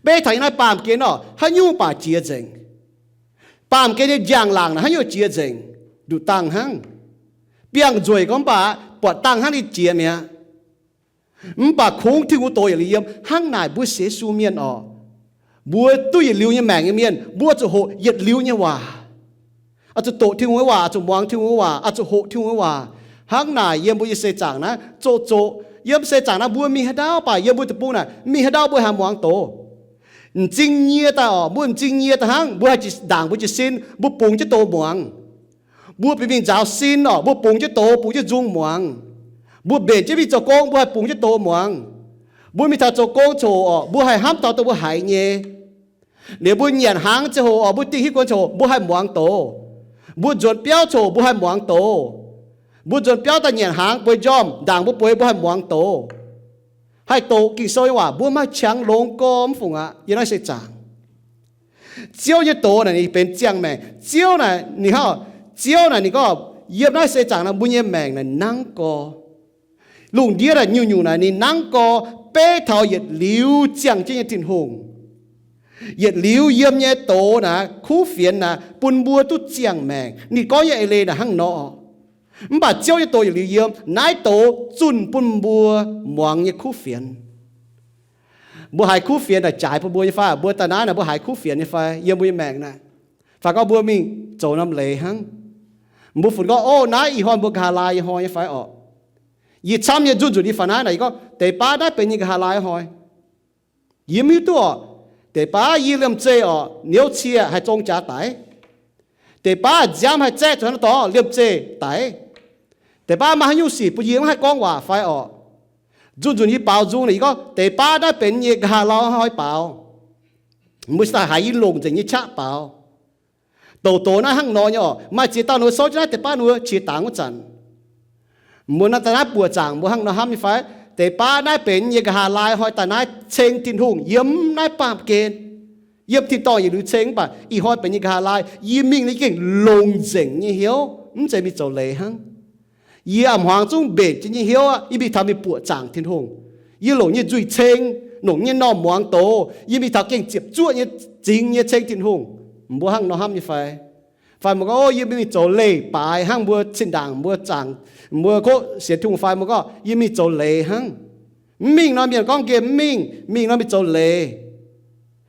beiv taux yiem naaiv baamh gen nor, haaix nyungc baac jiex nzengc. Baamh gen nyei njang-laangc naaic haaix nyungc jiex nzengc? Nduqc dangh hnangv. Biangh nzueic gorngv mv baac buatc dangh hnangv ninh jiex mi'aqv. Mv baac kungx Tin-Hungh doz yietc liuz yiem. Hnangv naaic mbuo sienx Yesu mienh oc, mbuo duqv yietc liuz nyei maengc nyei mienh, mbuo zuqc hoqc yietc liuz nyei waac. Oix zuqc doqc Tin-Hungh nyei waac, oix zuqc muangx Tin-Hungh nyei waac, oix zuqc hoqc Tin-Hungh nyei waac. Hnangv naaic yiem mbuo nyei seix zaangc naaiv zoqc zoqc, yiem seix zaangc naaiv mbuo mingh haaix ndau baac yiem mbuo deic-bung naaic mingh haaix ndau mbuo haih muangx doz. M'zing nyie daaih oc, mbuo m'zing nyie daaih hnangv, mbuo haih ndaangc mbuo jiez sin, mbuo bungx jienv doz muangx. Mbuo bieqc mingh nzaaux sin oc, mbuo bungx jienv doz, bungx jienv nzung muangx. Mbuo mbenc jienv mingh zoux gong, mbuo haih bungx jienv doz muangx. Mbuo mingh taux zoux gong coc oc, mbuo haih hnamv taux dongh mbuo haiz nyei. Liuz mbuo nyanc hnaangx ziangh hoc oc, mbuo dingh hitv guon coc mbuo haih muangx doz. Mbuo nzuonx biauv coc mbuo haih muangx doz. Mbuo nzuonx biauv daaih nyanc hnaangx bueix njormh, ndaangc mbuo bueix mbuo haih muangx doz. Haih doqc Ging-Sou nyei waac, mbuo maaih qangx longx gormx fungc aqv yiem naaiv seix zaangc. Ziouv nyei doz naaic ninh benx ziangh maengc. Ziouv naaic ninh hnangv, Ziouv naaic ninh gorngv yiem naaiv seix zaangc naaic mbuo nyei maengc naaic nangv gorx. Lungh ndiev naaic nyungc-nyungc naaic ninh nangv gorx beiv taux yietc liuz ziangh jienv nyei Tin-Hungh. Yietc liuz yiem nyei doz naaic, kuv fienx naaic bun mbuo duqv ziangh maengc. Ninh gorngv nyei eix leiz naaic hnangv nor. Mv baac Ziouv nyei doz yietc liuz yiem, naaiv doz zunh bun mbuo muangx nyei kuv fienx. Mbuo haiz kuv fienx naaic jaaix bun mbuo nyei fai? Mbuo daaih naaiv naaic mbuo haiz kuv fienx nyei fai yiem mbuo nyei maengc naaic? Fai gorngv mbuo mingh zoux norm leiz hnangv, mbuo funx gorngv, O, naaiv ih hnoi mbuo nqa'haav laai nyei hnoi nyei fai orqc? Yie camv nyei nzunc nzunc yie faaux naaiv naaic, yie gorngv, Deix baav naaiv benx yie nqa'haav laai hnoi. Yie mv hiuv duqv orqc. Deix baav yie liemh zeih orqc, niouv cie haih zong jaax daic. Deix baav nziaamv haih zaeqv zuqc hnangv naaiv dorngx, liemh zeih daic. Deix baav maaih haaix nyungc sic bun yie mv haih gorngv waac fai orqc? Nzunc nzunc yie baaux nzung naaic, yie gorngv, Deix baav naaiv benx yie nyei nqa'haav laai hnoi baaux. Mbuo cingx daaih haiz yie longc nzengc nyei qaqv baaux. Douc douc naaiv hnangv nor nyei orqc. Maaih ziex dauh ninh mbuo souv jienv naaiv deix baav ninh mbuo qiex dangx wuov zanc, mbuo naaiv daaih naaiv buoqc zaangc mbuo hnangv nor hnamv nyei fai? Deix baav naaiv benx yie nyei nqa'haav laai hnoi daaih naaiv ceng Tin-Hungh yiem naaiv baamh gen, yiem tin-dorngh yietc liuz ceng, mv baac ih hnoi benx yie nyei nqa'haav laai. Yie mingh naaiv yie gengh longc nzengc nyei hnyouv, mv zeiz mingh zoux leiz hnangv. Yie a'hmuangx zungv mbenc jienv nyei hnyouv aqv. Yie mingh taux mingh buoqc zaangc Tin-Hungh. Yie longc nyei nzuih ceng, longc nyei normh muangx doz. Yie mingh taux gengh ziepc zuoqv nyei zingx nyei ceng Tin-Hungh. Mbuo hnangv nor hnamv nyei fai? Fai mbuo gorngv, O, yie mingh zoux leiz-baaix hnangv mbuo zinh ndaangc mbuo zaangc, mbuo kov sienx Tin-Hungh fai mbuo gorngv, Yie mingh zoux leiz hnangv. Mv mingh nor mienh gorngv nqemh mv mingh, mingh nor mingh zoux leiz.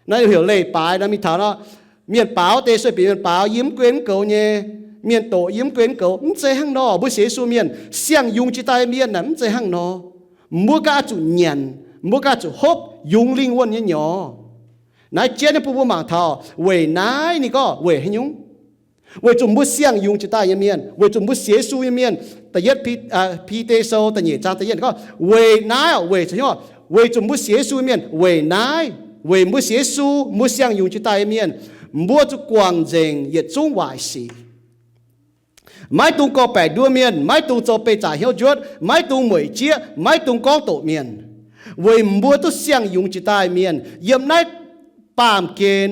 Naaiv heuc leiz-baaix nor mingh taux nor, mienh baaux deix sueih bieqc mienh baaux, yie mv guen mv goux nyei. Mienh doqc yie mv guen mv goux. Mv zeiz hnangv nor. Mbuo sienx Yesu mienh, siang-yungz jiex daaih mienh naaic mv zeiz hnangv nor. Mbuo ganh oix zuqc nyanc, mbuo ganh oix zuqc hopv yungz lingh wuonh nyei nyorx. Naaiv jienv nyei bun mbuo mangc taux weic naaiv ninh gorngv weic haaix nyungc? Weic zuqc mbuo siang-yungz jiex daaih nyei mienh, weic zuqc mbuo sienx Yesu nyei mienh. Da'yietv Bide Sou da'nyeic zaang da'yietv gorngv, weic naaiv, weic, weic zuqc mbuo sienx Yesu mienh, weic naaiv, weic mbuo sienx Yesu, mbuo siang-yungz jiex daaih nyei mienh, mbuo zuqc guangc nzengc yietc zungv waaic sic. Maiv dungx gorngv-baeqc nduov mienh, maiv dungx zoux beih zaqc hnyouv njuotv, maiv dungx mueic jieqv, maiv dungx gorngv doqc mienh, weic mbuo duqv siang-yungz jiex daaih mienh yiem naaiv baamh gen,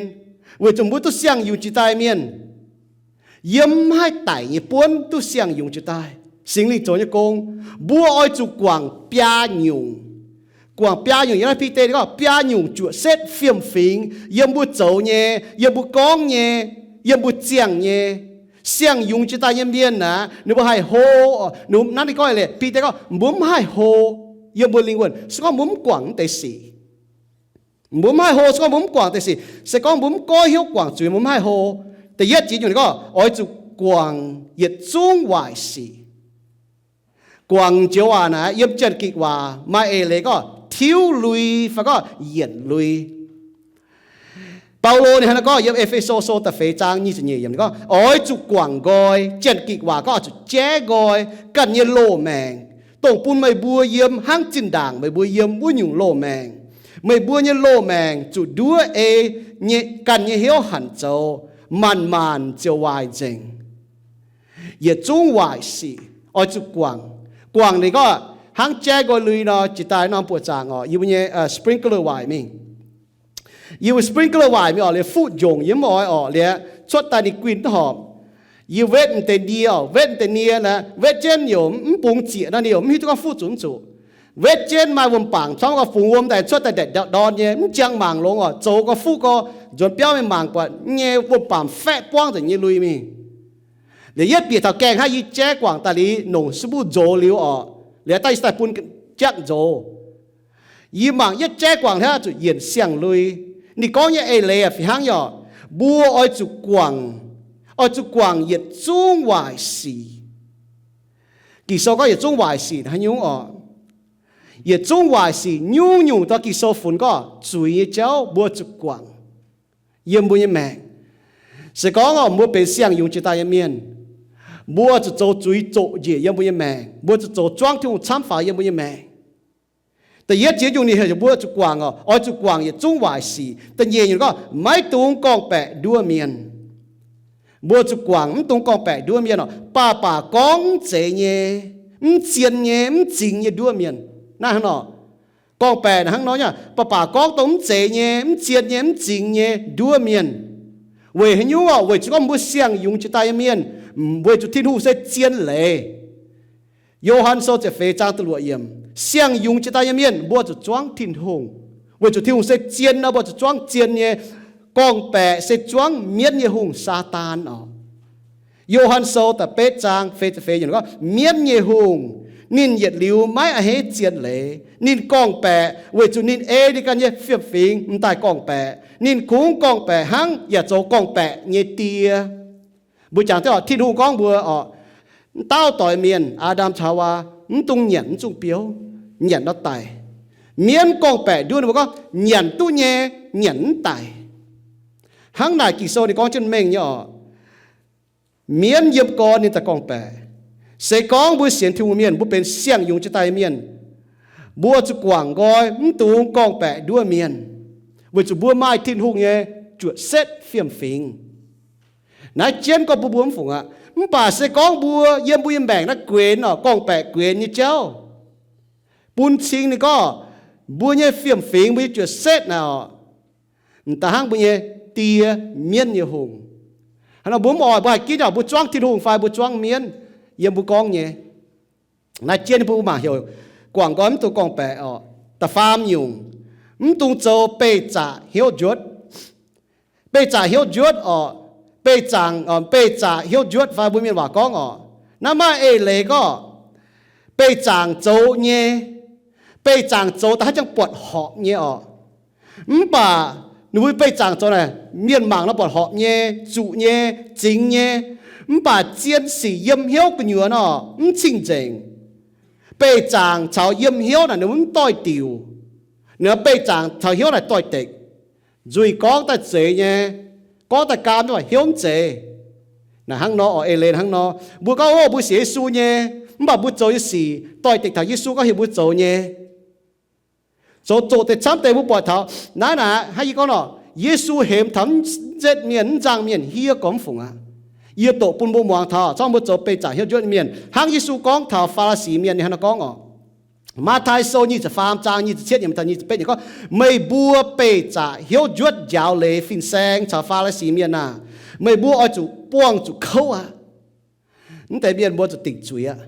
weic zuqc mbuo duqv siang-yungz jiex daaih mienh, yiem mv haih daic nyei buonv duqv siang-yungz jiex daaih. Singx Lingh zoux nyei gong, mbuo oix zuqc guangc biaa nyungc. Guangc biaa nyungc, yiem naaiv Bide gorngv biaa nyungc juoqc setv fiem-fingx yiem mbuo zoux nyei, yiem mbuo gorngv nyei, yiem mbuo ziangh nyei. Siang-yungz jiex daaih nyei mienh aqv, ninh mbuo haih hlo. Naaiv ninh gorngv eix leiz, Bide gorngv mbuo mv haih hlo yiem mbuo lingh wuonh se gorngv mbuo mv guangc naaiv deix sic. Mbuo mv haih hlo se gorngv mbuo mv guangc deix sic. Se gorngv mbuo mv goiv hnyouv guangc zuiz, mbuo mv haih hlo. Da'yietv jiex nyungc ninh gorngv oix zuqc guangc yietc zungv waaic sic. Guangc joux waac naaiv yiem Janx-Gikc waac maaih eix leiz gorngv tiuv lui fai gorngv yienc lui. Baulo ninh hnangv naaiv gorngv yiem E^fe^so Sou da'feix zaang nyic ziepc nyeic yiemc gorngv, oix zuqc guangc nqoi. Janx-Gikc waac gorngv oix zuqc jaiv nqoi ganh nyei loz-maengc, dongh bun meih mbuo yiem hnangv zinh ndaangc meih mbuo yiem wuov nyungc loz-maengc. Meih mbuo nyei loz-maengc zuqc nduov ei ganh nyei hnyouv hanc zoux, maanc-maanc ziouc waaic nzengc. Yietc zungv waaic sic oix zuqc guangc. Guangc ninh gorngv hnangv jaiv nqoi lui nor, jiex daaih norm buoqc zaangc oc, yie mbuo nyei sprinkler waaic mingh. Yie mbuo sprinkler waaic mingh oc, liuz fuqv njongc yie mv oix oc, liuz cuotv daaih ninh guinh mv horpc. Yie wetv m'deix nie oc, wetv m'deix nie naaiv, wetv jienv youc mv bungx zieqc nor, ninh youc mv hiuv duqv gorngv fuqv zuqc mv zuqc. Wetv jienv maaih wuom-baamc camv gorngv fungx wuom daaih cuotv daaih ndaetc ndau-ndorn nyei, mv jangx mangc longx oc, zoux gorngv fuqv gorx nzuonx biauv mingh mangc buatc nyei wuom-baamc faeqv buangv nzengc nyei lui mingh. Liuz yietv bieqc taux gaengh hnangv yie jaiv guangc daaih liuz, nongc suv mbuv nzox liuz oc, liuz daaih yie daaih bun jaqv nzox. Yie mangc yietv jaiv guangc hnangv zuqc yienc siang-lui. Ninh gorngv nyei eix leiz fih hnangv nyei oc, mbuo oix zuqc guangc, oix zuqc guangc yietc zungv waaic sic. Ging-Sou gorngv yietc zungv waaic sic haaix nyungc oc? Yietc zungv waaic sic nyungc-nyungc dorh Ging-Sou funx gorngv zuiz nyei jauv mbuo zuqc guangc yiem mbuo nyei maengc. Se gorngv oc, mbuo benx siang-yungz jiex daaih nyei mienh, mbuo zuqc zoux zuiz zoqc njiec yiem mbuo nyei maengc. Mbuo zuqc zoux zuangv Tin-Hungh camv faaux yiem mbuo nyei maengc. Da'yietv jiex nyungc ninh heuc mbuo zuqc guangc oc, oix zuqc guangc yietc zungv waaic sic. Da'nyeic nyungc gorngv maiv dungx gorngv-baeqc nduov mienh. Mbuo zuqc guangc mv dungx gorngv-baeqc nduov mienh oc. Baac baac gorngv mv zeiz nyei, mv zien nyei, mv zingx nyei nduov mienh. Naaiv hnangv nor, gorngv-baeqc naaiv hnangv nor nyei, baac baac gorngv dongh mv zeiz nyei, mv zien nyei, mv zingx nyei nduov mienh. Weic haaix nyungc oc? Weic zuqc gorngv mbuo siang-yungz jiex daaih nyei mienh, weic zuqc Tin-Hungh se zien leiz. Yo^han Sou ziepc feix zaang da'luoqc yiemc, siang-yungz jiex daaih nyei mienh mbuo zuqc zuangv Tin-Hungh. Weic zuqc Tin-Hungh se zien nor, mbuo zuqc zuangv zien nyei. Gorngv-baeqc se zuangv mienv nyei hungh, Saadaan oc. Yo^han Sou da'betv zaang feix ziepc feix yiemc gorngv, mienv nyei hungh, ninh yietc liuz maiv a'hneiv zien leiz. Ninh gorngv-baeqc weic zuqc ninh ei ninh ganh nyei fiem-fingx m'daaih gorngv-baeqc. Ninh kungx gorngv-baeqc hnangv yaac zoux gorngv-baeqc nyei die. Mbuo jangx jienv oc, Tin-Hungh gorngv mbuo oc, m'dauh doix mienh, Aa^ndam caux Haawaa, mv dungx nyanc mv zungh biouv, nyanc nor daic. Mienv gorngv-baeqc nduov ninh mbuo gorngv, nyanc duqv nyei, nyanc mv daic. Hnangv naaic Ging-Sou ninh gorngv jienv mengh nyei oc. Mienv yiem gorn ninh daaih gorngv-baeqc. Se gorngv mbuo sienx Tin-Hungh mienh, mbuo benx siang-yungz jiex daaih mienh, mbuo zuqc guangc nqoi mv dungx gorngv-baeqc nduov mienh, weic zuqc mbuo maaih Tin-Hungh nyei juoqc setv fiem-fingx. Naaiv jienv gorngv bun mbuo mv fungc aqv. Mv baac se gorngv mbuo yiem mbuo nyei maengc naaiv guenx oc, gorngv-baeqc guenx nyei jauv, bun cing ninh gorngv mbuo nyei fiem-fingx, mbuo nyei juoqc setv naaic oc, m'daaih hnangv mbuo nyei die, mienv nyei hungh. Hnangv nor mbuo mv oix, mbuo haih ginv oc, mbuo zuangv Tin-Hungh fai mbuo zuangv mienv yiem mbuo gorngv nyei. Naaiv jienv mbuo mangc heuc guangc nqoi mv dungx gorngv-baeqc oc. Da'faam nyungc, mv dungx zoux beih zaqc hnyouv njuotv. Beih zaqc hnyouv njuotv oc. Beih zaangc, beih zaqc hnyouv njuotv fai mbuo mienh waac gorngv oc, naaiv maaih eix leiz gorngv beih zaangc zoux nyei. Beih zaangc zoux da'haav jangx buatc horpc nyei oc. Mv baac ninh mbuo beih zaangc zoux naaic, mienh mangc nor buatc horpc nyei, zuqc nyei, zingx nyei. Mv baac zien sic yiem hnyouv gu'nyuoz nor mv cing-nzengc. Beih zaangc caux yiem hnyouv naaic ninh mbuo mv doix-diuc. Ninh beih zaangc caux hnyouv naaic doix-dekc. Nzuih gorngv daaih zeiz nyei, gorngv daaih gaam nyei, hnyouv mv zeiz. Naaic hnangv nor oc, eix leiz hnangv nor. Mbuo gorngv, o, mbuo sienx Yesu nyei, mv baac mbuo zoux nyei sic doix-dekc taux Yesu gorngv heuc mbuo zoux nyei. Zoux zoqc deix camv deix mbuo buatc taux naaiv naaic, hnangv yie gorngv nor, Yesu hemx taux mv setv mienh, mv nzangh mienh, hiuv gormx mv fungc aqv. Yie doqc bun mbuo muangx taux, zorngv mbuo zoux beih zaangc hnyouv njuotv mienh, hnangv Yesu gorngv taux Faa^li^si mienh ninh hnangv nor gorngv oc. Matv^taai Sou nyic ziepc faam zaang nyic ziepc cietv yiemc taux nyic ziepc betv yiemc gorngv, meih mbuo beih zaqc hnyouv njuotv njaaux leiz fin-saeng caux Faa^li^si mienh aah! Meih mbuo oix zuqc buangh zuqc kouv aqv. Mv deix mienh mbuo zuqc dingc zuiz aqv.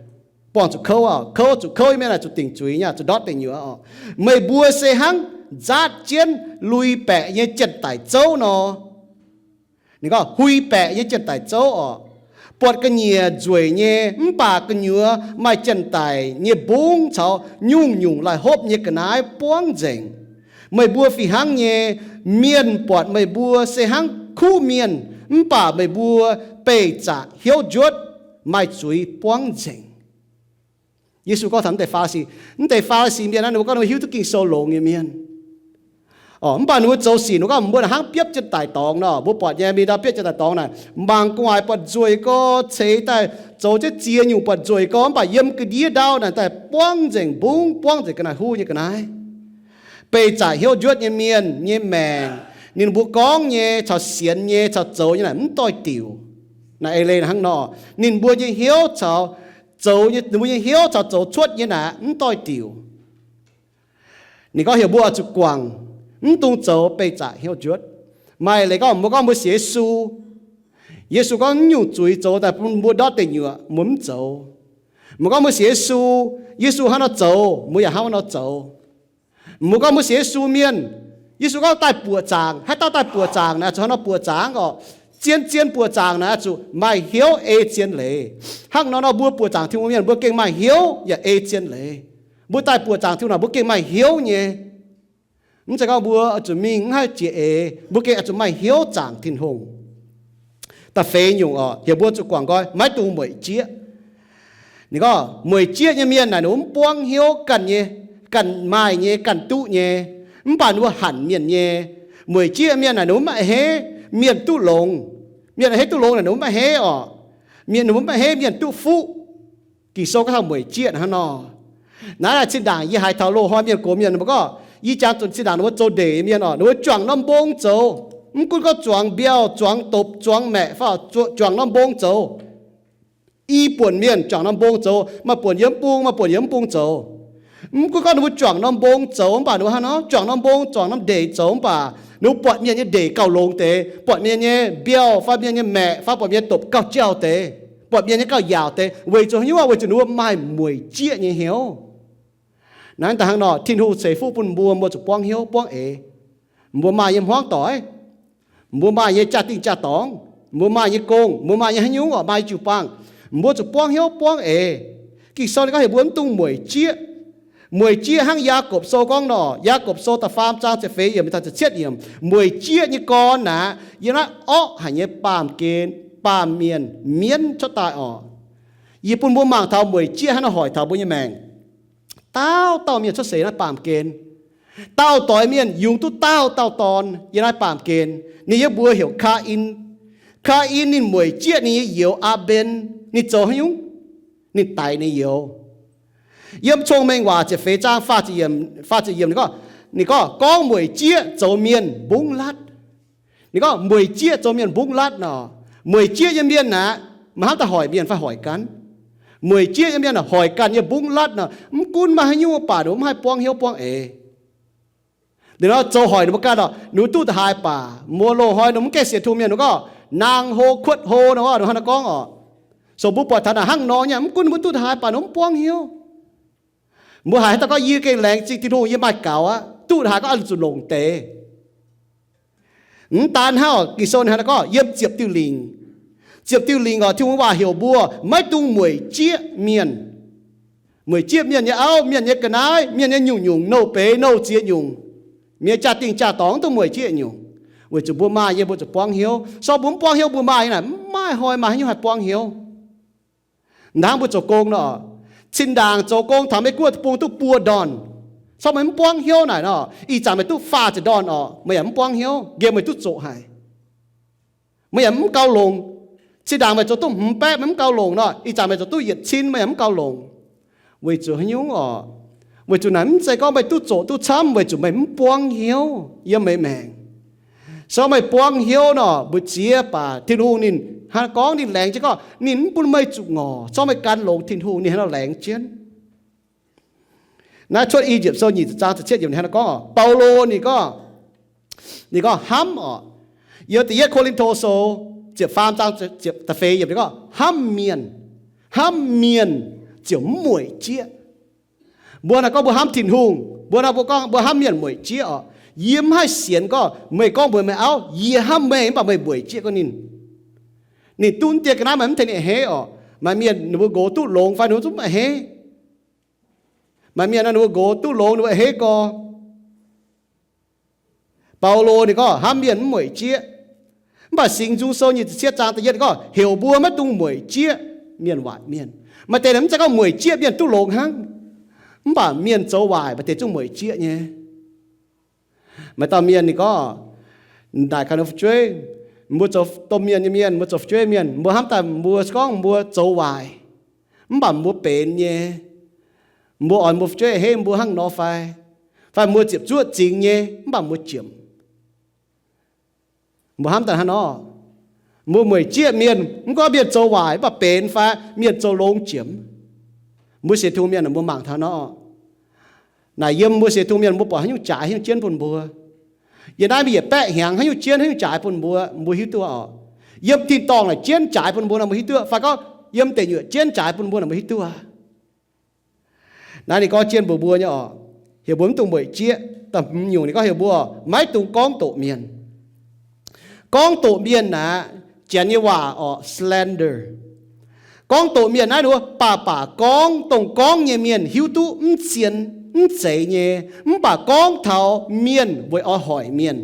Buangh zuqc kouv aqv. Kouv, zuqc kouv nyei mienh aah, zuqc dingc zuiz nyei, zuqc ndortv deic nyuoz oc. Meih mbuo se hnangv nzaatv jienv lui-baeqc nyei janx-daic zouv nor. Ninh gorngv hui-baeqc nyei janx-daic zouv oc. Buatc ga'nyiec nzueic nyei, mv baac gu'nyuoz maaih janx-daic nyei mbungv caux nyungc-nyungc laih hopv nyei ga'naaiv buangv nzengc. Meih mbuo fih hnangv nyei, mienh buatc meih mbuo se hnangv kuv mienh, Mv baac meih mbuo beih zaqc hnyouv njuotv, maaih zuiz buangv nzengc. Yesu gorngv taux mv deix Faa^li^si. Mv deix Faa^li^si mienh naaiv, ninh mbuo gorngv ninh mbuo hiuv duqv Ging-Sou longx nyei mienh. Mv baac ninh mbuo zoux sic ninh mbuo gorngv mbuo hnangv biopv jienv daic dorngx nor. Mbuo buatc nyei, mingh ndau biopv jienv daic dorngx naaic, mangc gu'nguaaic buatc nzueic gorx, ceix daaih zoux jienv ziex nyungc buatc nzueic gorx, mv baac yiem ga'ndiev ndau naaic daaih buangv nzengc mbungv, buangv nzengc ga'naaiv huv nyei ga'naaiv. Beih zaqc hnyouv njuotv nyei mienh nyei maengc, ninh mbuo gorngv nyei, caux sienx nyei, caux zoux nyei naaic mv doix-diuc. Naaiv eix leiz hnangv nor, ninh mbuo nyei hnyouv caux zoux nyei, ninh mbuo nyei hnyouv caux zoux cuotv nyei naaic mv doix-diuc. Ninh gorngv heuc mbuo oix zuqc guangc, mv dungx zoux beih zaqc hnyouv njuotv. Maaih leiz gorngv mbuo gorngv mbuo sienx Yesu, Yesu gorngv naaiv nyungc zuiz zoux daaih bun mbuo ndortv deic nyuoqc, mbuo mv zoux. Mbuo gorngv mbuo sienx Yesu, Yesu hnangv nor zoux, mbuo yaac hnangv nor zoux. Mbuo gorngv mbuo sienx Yesu mienh, Yesu gorngv daaih buoqc zaangc, haaix dauh daaih buoqc zaangc naaic zuqc hnangv nor buoqc zaangc oc. Zien-zien buoqc zaangc naaic zuqc maaih hnyouv ei zien leiz. Hnangv nor nor mbuo buoqc zaangc Tin-Hungh mienh mbuo gengh maaih hnyouv yaac ei zien leiz. Mbuo daaih buoqc zaangc Tin-Hungh naaic mbuo gengh maaih hnyouv nyei. Mv zeiz gorngv mbuo oix zuqc mingh mv haih jiex eix, mbuo gengh oix zuqc maaih hnyouv zaangc Tin-Hungh. Da'feix nyungc oc, heuc mbuo zuqc guangc nqoi, maiv dungx mueic jieqv. Ninh gorngv mueic jieqv nyei mienh naaic ninh mbuo mv buangv hnyouv ganh nyei, ganh maaih nyei, ganh duqv nyei, mv baac ninh mbuo hanc mienh nyei. Mueic jieqv mienh naaic ninh mbuo mv a'hneiv mienh duqv longx. Mienh a'hneiv duqv longx naaic ninh mbuo mv a'hneiv oc. Mienh ninh mbuo mv a'hneiv mienh duqv fuqv. Ging-Sou gorngv taux mueic jieqv hnangv nor. Naaiv naaic zinh ndaangc yie haaix taux loz-hnoi mienh gox mienh mbuo gorngv, yie jangx zunc zinh ndaangc ninh mbuo zoux ndeic mienh oc, ninh mbuo juangc norm mbong zoux. Mv gunv gorngv zuangx mbiauh, zuangx dopc, zuangx maeqc fai juangc norm mbong zoux. I buonc mienh juangc norm mbong zoux, maaih buonc yiem bung, maaih buonc yiem mv bung zoux. Mv gunv gorngv ninh mbuo juangc norm mbong zoux mv baac ninh mbuo hnangv nor, juangc norm mbong, juangc norm ndeic zoux mv baac ninh mbuo buatc mienh nyei ndeic gauh longx deix, buatc mienh nyei mbiauh fai mienh nyei maeqc fai buatc mienh nyei dopc gauh jauh deix, buatc mienh nyei gauh yaauc deix, weic zuqc haaix nyungc? Weic zuqc ninh mbuo maaih mueic jieqv nyei hnyouv. Naaiv da'hnangv nor, Tin-Hungh ceix fuqv bun mbuo, mbuo zuqc buangv hnyouv buangv eix. Mbuo maaih nyei hmuangv doic, mbuo maaih nyei jaa-dingh jaa-dorngx, mbuo maaih nyei gong, mbuo maaih nyei haaix nyungc oc, maaih nyei jiu-baang, mbuo zuqc buangv hnyouv buangv eix. Ging-Sou ninh gorngv heuc mbuo mv dungx mueic jieqv. Mueic jieqv hnangv Yaagorpc Sou gorngv nor, Yaagorpc Sou da'faam zaang ziepc feix yiemc taux ziepc cietv yiemc, mueic jieqv nyei gorn aqv, yiem naaiv orqv haic nyei baamh gen, baamh mienh mienv cuotv daaih oc. Yie bun mbuo mangc taux mueic jieqv hnangv nor hoic taux mbuo nyei maengc. Dauh dauh mienh cuotv seix naaiv baamh gen. Dauh doix mienh yungz duqv dauh dauh dorn yiem naaiv baamh gen. Ninh yiem mbuox heuc Kaa^in. Kaa^in ninh mueic jieqv ninh nyei youz, Aa^mben. Ninh zoux haaix nyungc? Ninh daix ninh youz. Yiem Cong-Mengh Waac ziepc feix zaang faah ziepc yiemc, ninh gorngv, gorngv mueic jieqv zoux mienh mbungv latv. Ninh gorngv mueic jieqv zoux mienh mbungv latv nor. Mueic jieqv nyei mienh aqv, maiv hnamv daaih hoic mienh fai hoic ganh. Mueic jieqv nyei mienh hoic ganh nyei mbungv latv nor, mv gunv maaih haaix nyungc mv baac ninh mbuo mv haih buangv hnyouv buangv eix. Ninh nor zoux hoic ninh mbuo ganh oc, ninh mbuo duqv da'haaix baac, mbuo loz-hnoi ninh mbuo mv gaengh sienx Tin-Hungh mienh ninh gorngv, naang hlo kuotv hlo nor, ninh hnangv naaiv gorngv oc. So mbuo buatc taux naaic hnangv nor nyei, mv gunv ninh mbuo duqv da'haaix baac ninh mbuo mv buangv hnyouv. Mbuo haiz haaix dauh gorngv, yie gengh laengz zingh Tin-Hungh, yie maaih gaux aqv, duqv haaix gorngv oix zuqc longc deix. Mv daan hnangv, Ging-Sou ninh hnangv naaiv gorngv yiem ziepc diuh lingc. Ziepc diuh lingc oc, Tin-Hungh waac heuc mbuo maiv dungx mueic jieqv mienh. Mueic jieqv mienh nyei auv, mienh nyei ga'naaiv, mienh nyei nyungc-nyungc, nouh beiz nouh ziex nyungc, mienh jaa-dingh jaa-dorngx mv dungx mueic jieqv nyungc. Weic zuqc mbuo maaih nyei mbuo zuqc buangv hnyouv. So mbuo mv buangv hnyouv mbuo maaih nyei naaic mv maaih hnoi maaih haaix nyungc haih buangv hnyouv. Ndaangc mbuo zoux gong nor, cin-ndaangc zoux gong taux Mei-Guoqv deic-bung duqv buo ndorn. Corc meih mv buangv hnyouv naaic nor, ih zanc meih duqv faah ziepc ndorn oc, meih yaac mv buangv hnyouv, nqemh meih duqv zoqc haic. Meih yaac mv gauh longc. Cin-ndaangc meih zoux duqv hmz baeqv meih mv gauh longc nor, ih zanc meih zoux duqv yietc cin meih yaac mv gauh longc. Weic zuqc haaix nyungc oc? Weic zuqc naaic mv zeiz gorngv meih duqv zoqc duqv camv, weic zuqc meih mv buangv hnyouv yiem meih maengc. So meih buangv hnyouv nor, mbu'ziex baac Tin-Hungh ninh hnangv gorngv ninh laengz jienv gorngv ninh mv bun meih zuqc ngorc. So meih gan longx Tin-Hungh ninh hnangv nor laengz jienv. Naaiv Cuotv I^yipv Sou nyic ziepc zaang ziepc cietv yiemc ninh hnangv nor gorngv, Baulo ninh gorngv, ninh gorngv hnamv oc. Yiem da'yietv Ko^lin^to Sou ziepc faam zaang ziepc da'feix yiemc ninh gorngv hnamv mienh, hnamv mienh ziouc mv mueic jieqv. Mbuo naaiv gorngv mbuo hnamv Tin-Hungh, mbuo naaiv mbuo gorngv mbuo hnamv mienh mueic jieqv oc. Yie mv haih sienx gorngv meih gorngv mbuox meih auv, yie hnamv meih mv baac meih mueic jieqv gorngv ninh. Ninh duqv diex ga'naaiv maaih mv tengx ninh a'hneiv oc. Maaih mienh ninh mbuo nqox duqv longx fai ninh mbuo zungv mv a'hneiv. Maaih mienh ninh mbuo nqox duqv longx ninh mbuo a'hneiv gorx. Baulo ninh gorngv hnamv mienh mv mueic jieqv. Mv baac Singx Nzung Sou nyic ziepc cietv zaang da'yietv gorngv heuc mbuo maiv dungx mueic jieqv mienh waaic mienh. Maaih deix mv zeiz gorngv mueic jieqv mienh duqv longx hnangv, mv baac mienh zoux waaic maaih deix zungv mueic jieqv nyei. Maaih dauh mienh ninh gorngv, naaic ganh fu'jueiv, mbuo zoux domh mienh nyei mienh, mbuo zoux fu'jueiv mienh, mbuo hnamv daaih mbuo se gorngv mbuo zoux waaic, mv baac mbuo benx nyei. Mbuo oix mbuo fu'jueiv a'hneiv mbuo hnangv nor fai? Fai mbuo ziepc zuoqv zingx nyei, mv baac mbuo jiemc. Mbuo hnamv daaih hnangv nor, mbuo mueic jieqv mienh, mv gorngv mienh zoux waaic mv baac benx fai mienh zoux longx jiemc. Mbuo sienx Tin-Hungh mienh mbuo mangc taux nor, naaic yiem mbuo sienx Tin-Hungh mienh mbuo buatc haaix nyungc jaaix haaix nyungc jienv bun mbuo. Yiem naaiv mbuo yietc baeqv hnyangx haaix nyungc jienv haaix nyungc jaaix bun mbuo, mbuo hiuv duqv oc. Yiem tin-dorngh naaic jienv jaaix bun mbuo nor mbuo hiuv duqv, fai gorngv yiem deic nyuoqc jienv jaaix bun mbuo nor mbuo hiuv duqv. Naaiv ninh gorngv jienv mbuox mbuo nyei oc, heuc mbuo mv dungx mueic jieqv. Da'hmz nyungc ninh gorngv heuc mbuo maiv dungx gorngv doqc mienh. Gorngv doqc mienh aqv, Janx nyei waac oc, slander. Gorngv doqc mienh naaiv nor, baac baac gorngv, dongh gorngv nyei mienh hiuv duqv mv zien, mv zeiz nyei, mv baac gorngv taux mienh weic oix hoic mienh.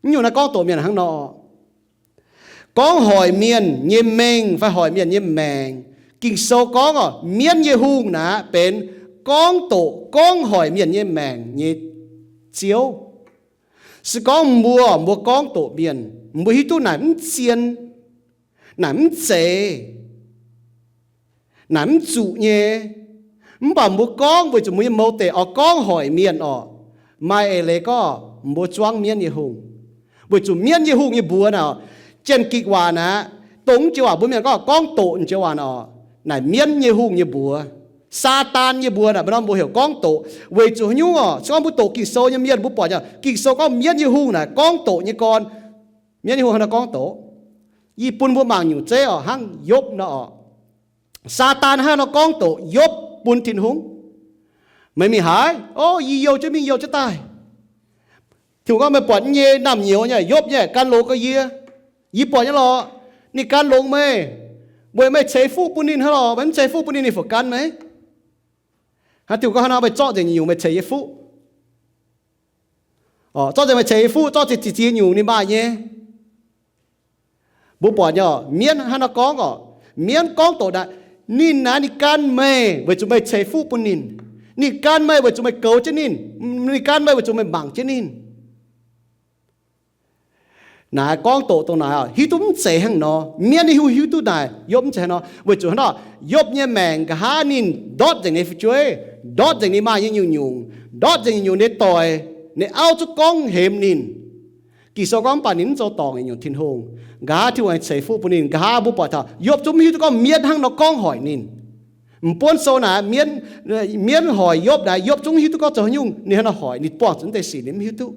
Naaiv nyungc naaiv gorngv doqc mienh hnangv nor. Gorngv hoic mienh nyei mengh fai hoic mienh nyei maengc. Ging-Sou gorngv oc, mienv nyei hungh naaic benx gorngv doqc gorngv hoic mienh nyei maengc nyei ziouv. Se gorngv mbuo, mbuo gorngv doqc mienh, mbuo hiuv duqv naaic mv zien, naaic mv zeiz, naaic mv zuqc nyei, mv baac mbuo gorngv weic zuqc mbuo nyei mouz deic oix gorngv hoic mienh oc, maaih eix leiz gorngv mbuo zuangv mienv nyei hungh. Weic zuqc mienv nyei hungh nyei mbuox naaic, Janx-Gikc waac naaic, dongh mv joux waac mbuo mienh gorngv gorngv doqc joux waac naaic, naaic mienv nyei hungh nyei mbuox. Saadaan nyei mbuox naaic, mbuo norm mbuo heuc gorngv doqc. Weic zuqc haaix nyungc oc? Se gorngv mbuo doqc Ging-Sou nyei mienh mbuo buatc nyei, Ging-Sou gorngv mienv nyei hungh naaic gorngv doqc nyei gorn. Mienv nyei hungh hnangv nor gorngv doqc. Yie bun mbuo mangc nyungc zeiv oc, hnangv Yopv nor oc. Saadaan hnangv nor gorngv doqc Yopv bun Tin-Hungh. Meih mingh haaix? O, yie youh jienv mingh youh jienv daaih. Tin-Hungh gorngv, meih buatc nyei naamh nyouz nyei Yopv nyei gan longx gau yie. Yie buatc nyei lorqc. Ninh gan longx meih, weic meih ceix fuqv bun ninh hnangv lorqc. Meih mv ceix fuqv bun ninh, ninh fungc gan meih? Hnangv Tin-Hungh gorngv hnangv nor, meih zorqv nzengc nyungc meih ceix yie fuqv. Zorqv nzengc meih ceix yie fuqv, zorqv ziex ziex nyungc ninh maaih nyei. Mbuo buatc nyei oc, mienv hnangv nor gorngv oc. Mienv gorngv doqc naaic, ninh naaic ninh gan meih weic zuqc meih ceix fuqv bun ninh. Ninh gan meih weic zuqc meih goux jienv ninh. Ninh gan meih weic zuqc meih mangc jienv ninh. Naaic gorngv doqc dongh naaic oc, hiuv duqv mv zeiz hnangv nor. Mienv nyei hungh hiuv duqv naaic Yopv mv zeiz hnangv nor. Weic zuqc hnangv nor, Yopv nyei maengc nqa'haav ninh ndortv nzengc ninh fu'jueiv, ndortv nzengc ninh maaih nyei nyungc-nyungc, ndortv nzengc nyungc-nyungc nyei doic, ninh auv zungv gorngv hemx ninh. Ging-Sou gorngv mv baac ninh mv zoux dorngc nyungc Tin-Hungh. Nqa'haav Tin-Hungh aengx ceix fuqv bun ninh. Nqa'haav mbuo buatc taux Yopv zungv mv hiuv duqv gorngv mienv hnangv nor gorngv hoic ninh. M'buonv sou naaic, mienv hoic Yopv naaic, Yopv zungv mv hiuv duqv gorngv zoux haaix nyungc ninh hnangv nor hoic, ninh buangh zuqc naaiv deix sic ninh mv hiuv duqv.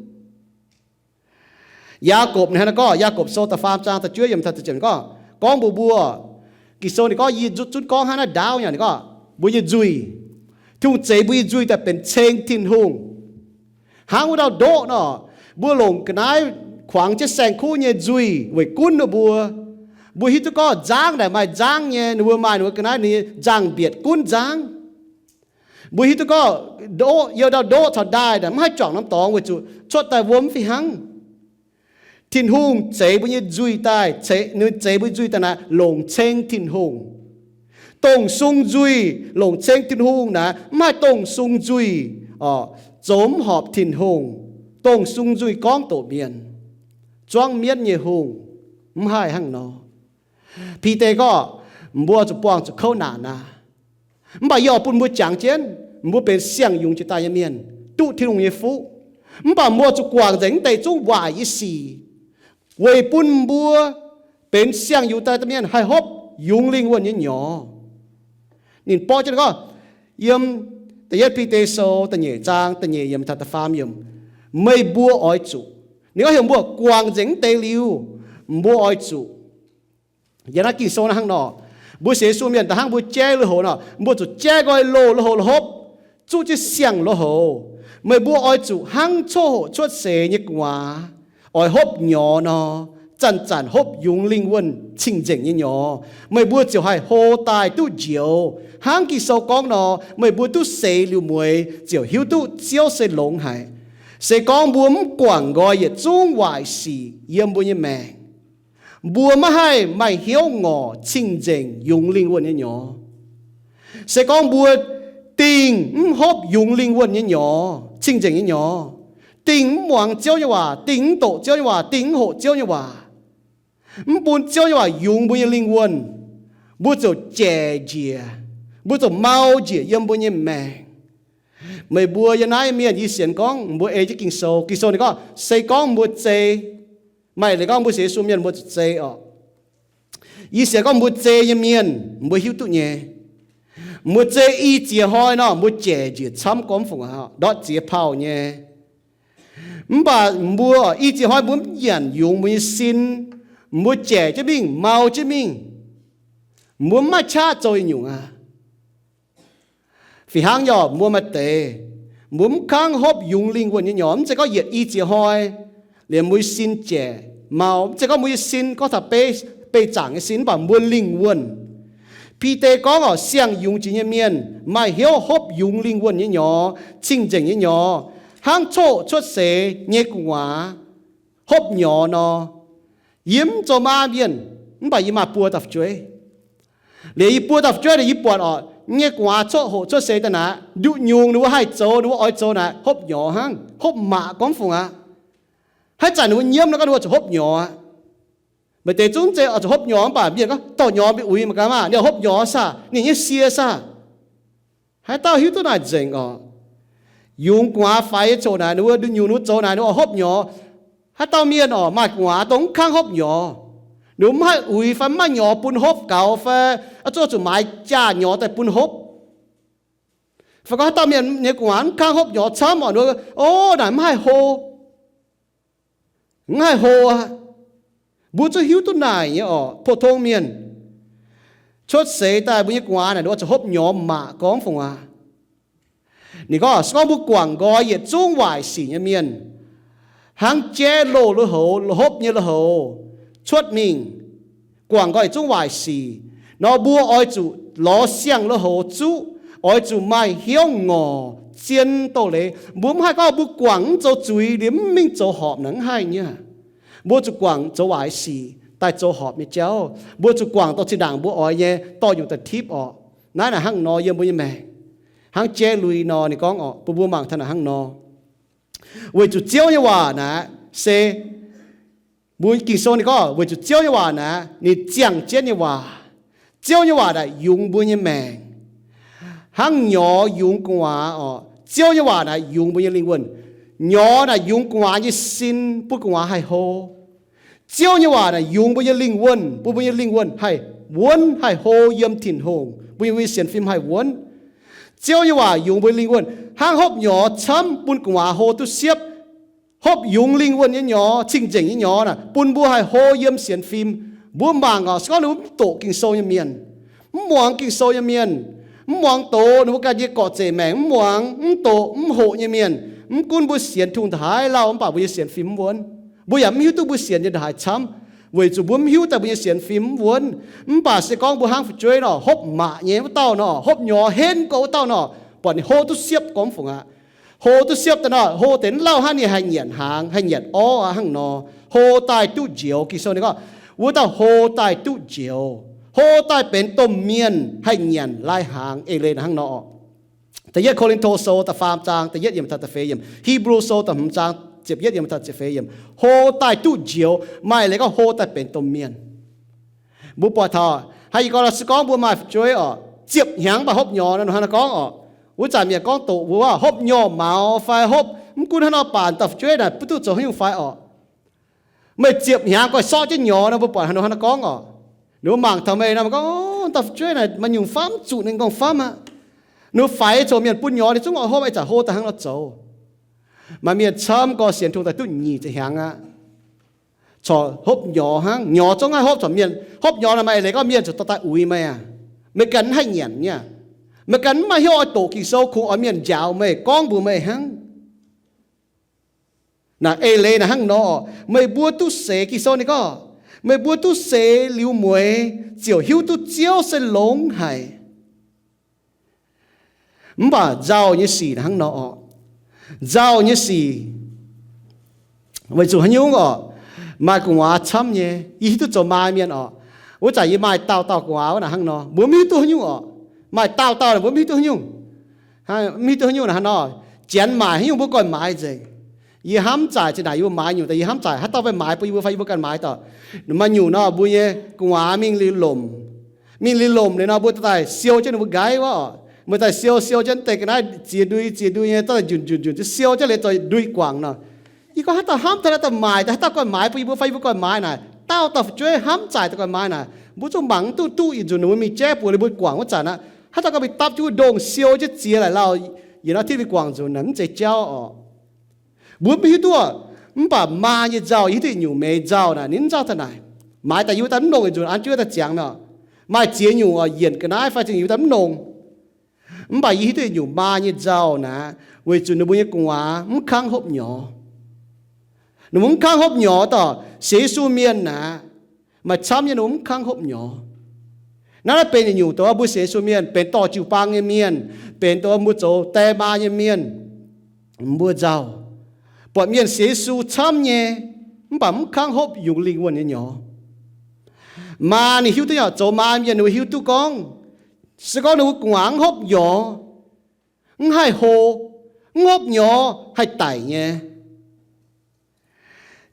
Yaagorpc ninh hnangv nor gorngv, Yaagorpc Sou da'faam zaang da'juov yiemc taux da'ziepc gorngv, gorngv mbuox mbuo, Ging-Sou ninh gorngv, yie zungv gunv gorngv hnangv naaiv ndaauv nyei, ninh gorngv mbuo nyei nzuih, Tin-Hungh zeix mbuo nyei nzuih daaih benx ceng Tin-Hungh. Hnangv wuov dauh ndoqv nor, mbuo longc ga'naaiv kuangx jienv saeng-kuv nyei nzuih weic gunv ninh mbuo. Mbuo hiuv duqv gorngv nzangv naaic maaih nzangv nyei, ninh mbuo maaih ninh mbuo ga'naaiv ninh nyei nzangc-mbietc gunv nzangv. Mbuo hiuv duqv gorngv ndoqv, youh dauh ndoqv caux ndaaih naaic mv haih juangc norm dorngx weic zuqc cuotv daaih wuom fih hnangv. Tin-Hungh zeix mbuo nyei nzuih daaih, ninh zeix mbuo nyei nzuih daaih naaic longc ceng Tin-Hungh. Dongh sung nzuih longc ceng Tin-Hungh naaic mv haih dongh sung nzuih zoux mv horpc Tin-Hungh. Dongh sung nzuih gorngv doqc mienh, zuangv mienv nyei hungh, mv haih hnangv nor. Bide gorngv, mbuo zuqc buangh zuqc kouv naanc aqv. Mv baac yie oix bun mbuo jangx jienv, mbuo benx siang-yungz jiex daaih nyei mienh, duqv Tin-Hungh nyei fuqv. Mv baac mbuo zuqc guangc nzengc naaiv deix zungv waaic nyei sic, weic bun mbuo benx siang-yungz daaih nyei mienh haih hopv yungz lingh wuonh nyei nyorx. Ninh borqv jienv gorngv, yiem da'yietv Bide Sou da'nyeic zaang da'nyeic yiemc taux da'faam yiemc, meih mbuo oix zuqc, ninh gorngv heuc mbuo guangc nzengc naaiv deix liuz, mbuo oix zuqc, yiem naaiv Ging-Sou naaiv hnangv nor, mbuo sienx Yesu mienh da'hnangv mbuo jaiv lui-houx nor, mbuo zuqc jaiv nqoi loz lui-houx la'hopv, zuqv jienv siang-lui-houx. Meih mbuo oix zuqc hnangv coqv hoqc cuotv seix nyei gu'nguaaz oix hopv nyorx nor, zanc-zanc hopv yungz lingh wuonh cing-nzengc nyei nyorx, meih mbuo ziouc haih hlo daaih duqv njoux. Hnangv Ging-Sou gorngv nor, meih mbuo duqv seix liuz mueix ziouc hiuv duqv Ziouv se longx haic. Se gorngv mbuo mv guangc nqoi yietc zungv waaic sic yiem mbuo nyei maengc, Mbuo maiv haih maaih hnyouv ngorc cing-nzengc yungz lingh wuonh nyei nyorx. Se gorngv mbuo dingh mv hopv yungz lingh wuonh nyei nyorx, cing-nzengc nyei nyorx, dingh mv muangx Ziouv nyei waac, dingh mv doqc Ziouv nyei waac, dingh mv hoqc Ziouv nyei waac, mv bun Ziouv nyei waac yungz mbuo nyei lingh wuonh, mbuo ziouc jaic njiec, mbuo ziouc mau njiec yiem mbuo nyei maengc. Meih mbuo yiem naaiv mienh, yie sienx gorngv mbuo ei jienv Ging-Sou. Ging-Sou ninh gorngv, se gorngv mbuo zei, maaih leiz gorngv mbuo sienx Yesu mienh mbuo zuqc zei oc. Yie sienx gorngv mbuo zei nyei mienh, mbuo hiuv duqv nyei. Mbuo zei i ziex hnoi nor, mbuo jaic njiec camv gormx fungc aqv, ndortv ziex pauh nyei. Mv baac mbuo i ziex hnoi mbuo mv nyanc yungz mbuo nyei sin, mbuo jaic jienv mingh, mau jienv mingh, mbuo mv maaih qaqv zoux nyungc aqv. Fih hnangv yaac mbuo maaih deix, mbuo mv kangv hopv yungz lingh wuonh nyei nyorx, mv zeiz gorngv yietc i ziex hnoi liemh mbuo nyei sin jaic mau, mv zeiz gorngv mbuo nyei sin gorngv taux beih, beih zaangc nyei sin, mv baac mbuo lingh wuonh. Bide gorngv oc, siang-yungz jiex nyei mienh maaih hnyouv hopv yungz lingh wuonh nyei nyorx, cing-nzengc nyei nyorx, hnangv coqv cuotv seix nyei gu'nguaaz hopv nyorx nor. Yie mv zoux maa mienh, mv baac yie maaih buo dauh fu'jueiv. Liuz yie buo dauh fu'jueiv naaic yie buatc oc, nyei gu'nguaaz coqv hoqc cuotv seix daaih naaic, nduqc nyungc ninh mbuo haih zoux, ninh mbuo oix zoux naaic hopv nyorx hnangv, hopv mangc gormx fungc aqv. Haaix zanc ninh mbuo nyiemv nor, ninh mbuo zuqc hopv nyorx aqv. Maaih deix zungv zeiz oix zuqc hopv nyorx, mv baac mienh gorngv dorh nyorx mingh uix mangc gaax maah, ninh hopv nyorx saah, ninh nyei sie saah. Haaix dauh hiuv duqv naaic nzengc oc. Yungz gu'nguaaz faix nyei coqv naaic, ninh mbuo nduqc nyungc ninh mbuo zoux naaic, ninh mbuo oix hopv nyorx. Haaix dauh mienh oc, maaih gu'nguaaz dongh mv kangv hopv nyorx, ninh mbuo mv haih uix fai mv maaih nyorx bun hopv gaux fai zuqc zuqc maaiz jaa nyorx daaih bun hopv. Fai gorngv haaix dauh mienh nyei gu'nguaaz mv kangv hopv nyorx camv oc, ninh mbuo, o, naaic mv haih hlo. Mv haih hlo aqv. Mbuo zungv hiuv duqv naaic nyei oc, pou-tong mienh. Cuotv seix daaih mbuo nyei gu'nguaaz naaic, ninh oix zuqc hopv nyorx mangc gorngv fungc aqv. Ninh gorngv, se gorngv mbuo guangc nqoi yietc zungv waaic sic nyei mienh, hnangv jaiv loz lui-houx, hopv nyei lui-houx cuotv mingh, guangc nqoi yietc zungv waaic sic nor, mbuo oix zuqc lorz siang-lui-houx zuqv, oix zuqc maaih hnyouv ngorc zien doz-leiz. Mbuo mv haih gorngv mbuo guangc mv zoux zuiz liuz mv mingh zoux horpc naaic, mv haih nyei. Mbuo zuqc guangc zoux waaic sic daaih zoux horpc nyei jauv. Mbuo zuqc guangc dorh zinh ndaangc mbuo oix nyei dorh nyungc daaih tipv orqc. Naaiv naaic hnangv nor yiem mbuo nyei maengc, hnangv jaiv lui nor ninh gorngv orqc, bun mbuo mangc taux naaic hnangv nor. Weic zuqc Ziouv nyei waac naaic se, mbuo Ging-Sou ninh gorngv, weic zuqc Ziouv nyei waac naaic ninh ziangh jienv nyei waac. Ziouv nyei waac naaic yungz mbuo nyei maengc, hnangv nyorx yungz gu'nguaaz orqc. Ziouv nyei waac naaic yungz mbuo nyei lingh wuonh. Nyorx naaic yungz gu'nguaaz nyei sin, bun gu'nguaaz haih hlo. Ziouv nyei waac naaic yungz mbuo nyei lingh wuonh, bun mbuo nyei lingh wuonh haih wuonv haih hlo yiem Tin-Hungh, bun mbuo nyei sienx fim haih wuonv. Ziouv nyei waac yungz mbuo nyei lingh wuonh hnangv hopv nyorx camv bun gu'nguaaz hlo duqv siepv. Hopv yungz lingh wuonh nyei nyorx, cing-nzengc nyei nyorx naaic bun mbuo haih hlo yiem sienx fim. Mbuo mangc oc, se gorngv ninh mbuo mv doqc Ging-Sou nyei mienh, mv muangx Ging-Sou nyei mienh, mv muangx doz, ninh mbuo ganh nyei gorqv-zeic maengc mv muangx, mv doqc, mv hoqc nyei mienh, mv gunv mbuo sienx Tin-Hungh ndongc haaix lauh, mv baac mbuo nyei sienx fim mv wuonv. Mbuo yaac mv hiuv duqv mbuo sienx nyei ndongc haaix camv, weic zuqc mbuo mv hiuv daaih mbuo nyei sienx fim mv wuonv. Mv baac se gorngv mbuo hnangv fu'jueiv nor, hopv mangc nyei wuov dauh nor, hopv nyorx henv gorx wuov dauh nor, buatc ninh hlo duqv siepv gorngv fungc aqv. Hlo duqv siepv daaih nor, hlo deix mv lauh hnangv, ninh haih nyanc hnaangx, haih nyanc orv aqv hnangv nor. Hlo daaih duqv njoux. Ging-Sou ninh gorngv, wuov dauh hlo daaih duqv njoux, hlo daaih benx domh mienh, haih nyanc lai hnaangx. Eix leiz naaic hnangv nor. Da'yietv Ko^lin^to Sou da'faam zaang da'yietv yiemc taux da'feix yiemc, Hipv^lu Sou da'hmz zaang ziepc yietv yiemc taux ziepc feix yiemc. Hlo daaih duqv njoux, maaih leiz gorngv hlo daaih benx domh mienh. Mbuo buatc taux haaix, yie gorngv se gorngv mbuo maaih fu'jueiv oc, ziepc hnyangx mv baac hopv nyorx nor, hnangv naaiv gorngv oc. Wuov zanc mienh gorngv doqc mbuo hopv nyorx maux fai hopv mv gunv hnangv nor, baac dauh fu'jueiv naaic mv duqv zoux haaix nyungc fai oc. Meih ziepc hnyangx guai sorqv jienv nyorx nor, mbuo buatc haaix nor hnangv naaiv gorngv oc. Ninh mbuo mangc taux meih nor, mbuo gorngv, dauh fu'jueiv naaic maaih nyungc famv, zuqc ninh gong famv aqv. Ninh mbuo faix coc mienh bun nyorx, ninh zungv oix hopv, ih zanc hlo daaih hnangv nor zoux. Maaih mienh camv gorx sienx Tin-Hungh daaih duqv nyic ziepc hnyangx aqv, corc hopv nyorx hnangv. Nyorx zungv haih hopv corc mienh. Hopv nyorx naaic maaih eix leiz gorngv mienh zuqc dorh daaih uix meih aqv. Meih ganh mv haih nyanc nyei. Meih ganh mv maaih hnyouv oix doqc Ging-Sou, kungx oix mienh njaaux meih, gorngv mbuox meih hnangv. Naaic eix leiz naaic hnangv nor, meih mbuo duqv seix, Ging-Sou ninh gorngv, meih mbuo duqv seix liuz mueiz ziouc hiuv duqv Ziouv se longx haic. Mv baac nzauh nyei sic naaic hnangv nor oc. Nzauh nyei sic weic zuqc haaix nyungc oc? maaih gu'nguaaz camv nyei. Yie hiuv duqv zoux maa mienh orqc, wuov zanc yie maaih dauh dauh gu'nguaaz wuov naaic hnangv nor, mbuo mv hiuv duqv haaix nyungc orqc. Maaih dauh dauh mbuo mv hiuv duqv haaix nyungc, mv hiuv duqv haaix nyungc naaic hnangv nor. Janx maaic haaix nyungc mbuo ganh maaiz nzengc. Yie hnamv zaaic zinh ndaangc yie mbuo maaiz nyungc daaih, yie hnamv zaaic haaix dauh fai maaiz bun yie mbuo fai yie mbuo ganh maaiz dauh. Maaih nyungc nor mbuo nyei gu'nguaaz mingh liuz lomc, mingh liuz lomc liuz nor mbuo daaih siou jienv ninh mbuo nqaiv wuov orqc. Mbuo daaih siou siou jienv deix ga'naaiv ziex ndui ziex ndui nyei, daaih njunc njunc njunc siou jienv liuz zoux ndui guangc nor. Yie gorngv haaix dauh hnamv taux naaiv dauh maaic, haaix dauh ganh maaiz bun yie mbuo fai yie mbuo ganh maaiz naaic, dauh dauh fu'jueiv hnamv zaaic daaih ganh maaiz naaic, mbuo zungv mangc mv duqv duqv yietc nzunc ninh mbuo mingh jaiv buoz liuz mbuo guangc wuov zanc aqv, haaix dauh ganh mingh dapv jienv wuov ndongh siou jienv ziex laic lauh, yietc norm tiv mingh guangc nzunc naaic mv zeiz jauv orqc. Mbuo mv hiuv duqv, mv baac maa nyei nzauh, yie hiuv duqv yietc nyungc meix nzauh naaic ninh mv nzauh taux naaic. Maaiz daaih yie wuov daaih mv longc yietc nzunc an jienv wuov daaih ziangx nor. Maaih ziex nyungc orqc, yienc ga'naaiv fai ziex nyungc yie wuov daaih mv longc. Mv baac yie hiuv duqv yietc nyungc maa nyei nzauh naaic, weic zuqc ninh mbuo nyei gu'nguaaz mv kangv hopv nyorx. Ninh mbuo mv kangv hopv nyorx dorh sienx Yesu mienh naaic, maaih camv nyei ninh mbuo mv kangv hopv nyorx. Naaiv naaiv benx yietc nyungc dongh mbuo sienx Yesu mienh, benx dorh jiu-baang nyei mienh, benx dongh mbuo zoux die maa nyei mienh, mbuo nzauh. Buatc mienh sienx Yesu camv nyei, mv baac mv kangv hopv yungz lingh wuonh nyei nyorx. Maa ninh hiuv duqv nyei, zoux maa mienh ninh mbuo hiuv duqv gorngv, se gorngv ninh mbuo gu'nguaaz mv hopv nyorx, mv haih hlo, mv hopv nyorx haih daic nyei.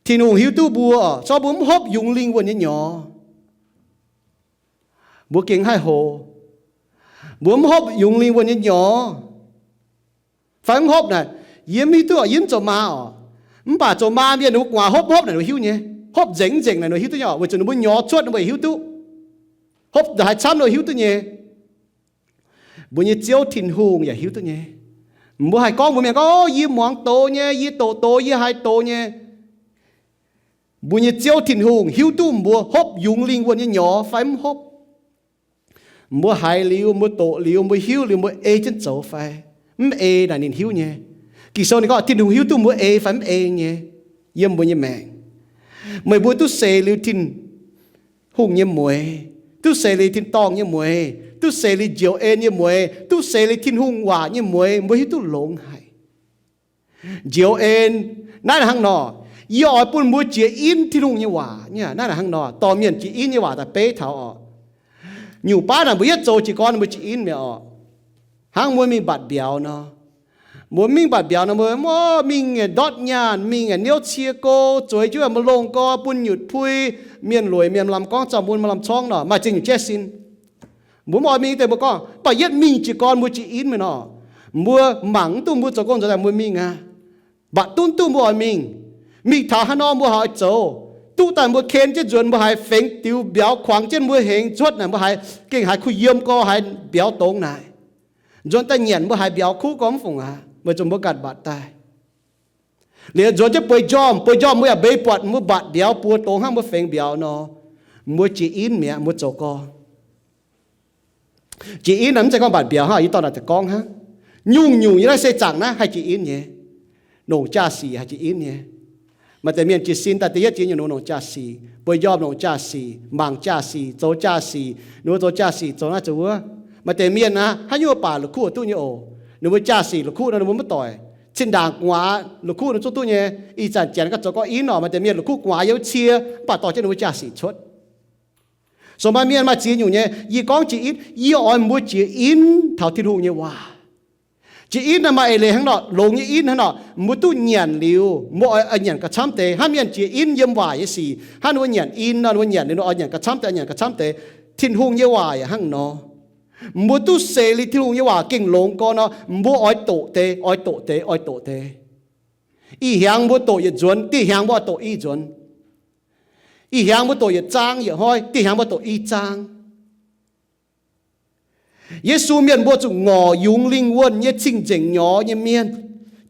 Tin-Hungh hiuv duqv mbuo, se gorngv mbuo mv hopv yungz lingh wuonh nyei nyorx, mbuo gengh haih hlo. Mbuo mv hopv yungz lingh wuonh nyei nyorx fai mv hopv naaic, yie mv hiuv duqv, yie mv zoux maa orqc. Mv baac zoux maa mienh ninh mbuo gu'nguaaz hopv mv hopv naaic ninh mbuo hiuv nyei. Hopv nzengc mv nzengc naaic ninh mbuo hiuv duqv nyei orqc, weic zuqc ninh mbuo nyorx cuotv ninh mbuo yaac hiuv duqv. Hopv haaix camv ninh mbuo hiuv duqv nyei. Mbuo nyei Ziouv Tin-Hungh yaac hiuv duqv nyei. Mbuo haih gorngv mbuox mienh gorngv, yie muangx doz nyei, yie doqc doz, yie haiz doz nyei. Mbuo nyei Ziouv Tin-Hungh hiuv duqv mbuo hopv yungz lingh wuonh nyei nyorx fai mv hopv. Mbuo haiz liuz, mbuo doqc liuz, mbuo hiuv liuz, mbuo ei jienv zoux fai mv ei naaic ninh hiuv nyei. Ging-Sou ninh gorngv Tin-Hungh hiuv duqv mbuo ei fai mv ei nyei yiem mbuo nyei maengc. Meih mbuo duqv seix liuz Tin-Hungh nyei mueix, duqv seix liuz tin-dorngh nyei mueix, duqv seix liuz njoux en nyei mueix, duqv seix liuz Tin-Hungh waac nyei mueix, mbuo hiuv duqv longx haic. Njoux en naaiv hnangv nor, yie oix bun mbuo jiez inv Tin-Hungh nyei waac. Naaiv hnangv nor, dorh mienh jiez inv nyei waac daaih beiv taux orqc. Nyungc baav naaic mbuo yietv zoux jiez gorn mbuo jiez inv mi'aqv orqc. Hnangv mbuo mingh mbatc mbiauz nor, mbuo mingh mbatc mbiauz nor, mbuo mingh ndortv nyaanh, mingh niouv cie go, zueiz jienv maaih longh gorx, bun nyutc pui, mienh lueic mienh maaih lamh gorngv, zorqv mbuo maaih lamh corngv nor, maaih ziex nyungc jaiv sin. Mbuo mv oix mingh deix mbuo gorngv, mv baac yietv mingh jiez gorn mbuo jiez inv mi'aqv nor, mbuo mangc mv duqv mbuo zoux gong nzuonx daaih mbuo mingh aqv. Mv baac dunv duqv mbuo oix mingh. Mingh taux haaix nor mbuo haih oix zoux. Duqv daaih mbuo ken jienv nzuonx mbuo haiz fengx diux mbiauz kuangx jienv mbuo hengx cuotv naaic mbuo haiz gengh haiz kuh yiem gorx haiz mbiauz dongz naaic. Nzuonx daaih nyanc mbuo haiz mbiauz kuv gorx mv fungc aqv, weic zuqc mbuo ganh mbatc daaih. Liuz nzuonx jienv bueix njormh, bueix njormh mbuo yaac mbeix buatc mbuo mbatc mbiauz buo dongz hnangv mbuo fengx mbiauz nor, mbuo jiez inv mi'aqv, mbuo zoux gorn. Jiez inv naaic mv zeiz gorngv mbatc mbiauz hnangv, yie dorh naaic daaih gorngv hnangv. Nyungc-nyungc yiem naaiv seix zaangc naaiv haih jiez inv nyei. Longc jaa-sic haih jiez inv nyei. Maaih deix mienh jiez sin daaih da'yietv jiex nyungc-nyungc longc jaa-sic, bueix njormh longc jaa-sic, mangc jaa-sic, zoux jaa-sic, ninh mbuo zoux jaa-sic zoux naaiv zoux wuov. Maaih deix mienh aqv, haaix nyungc baac la'kuqv duqv nyei oc. Ninh mbuo jaa-sic la'kuqv nor ninh mbuo mv doic. Zinh ndaangc gu'nguaaz la'kuqv ninh zungv duqv nyei. Ih zanc janx gauh zoux gorngv inv orqc, maaih deix mienh la'kuqv gu'nguaaz yiem wuov cie, mv baac dorh jienv ninh mbuo jaa-sic cuotv. Sou maaih mienh maaih ziex nyungc nyei, yie gorngv jiex inv, yie oix mbuo jiex inv taux Tin-Hungh nyei waac. Jiex inv naaiv maaih eix leiz hnangv nor, longx nyei inv hnangv nor, mbuo duqv nyanc liuz, mbuo oix, oix nyanc gauh camv deix. Hnangv mienh jiex inv yiem waaic nyei sic, hnangv ninh mbuo nyanc in nor, ninh mbuo nyanc liuz nor oix nyanc gauh camv deix, nyanc gauh camv deix. Tin-Hungh nyei waac yaac hnangv nor. Mbuo duqv seix liuz Tin-Hungh nyei waac gengh longx gorx nor, mbuo oix doqc deix, oix doqc deix, oix doqc deix. Ih hnyangx mbuo doqc yietc nzuonx, dieh hnyangx mbuo oix doqc i nzuonx. Ih hnyangx mbuo doqc yietc zaang yietc hnoi, dieh hnyangx mbuo doqc i zaang. Yesu mienh mbuo zuqc ngorc yungz lingh wuonh nyei cing-nzengc nyorx nyei mienh.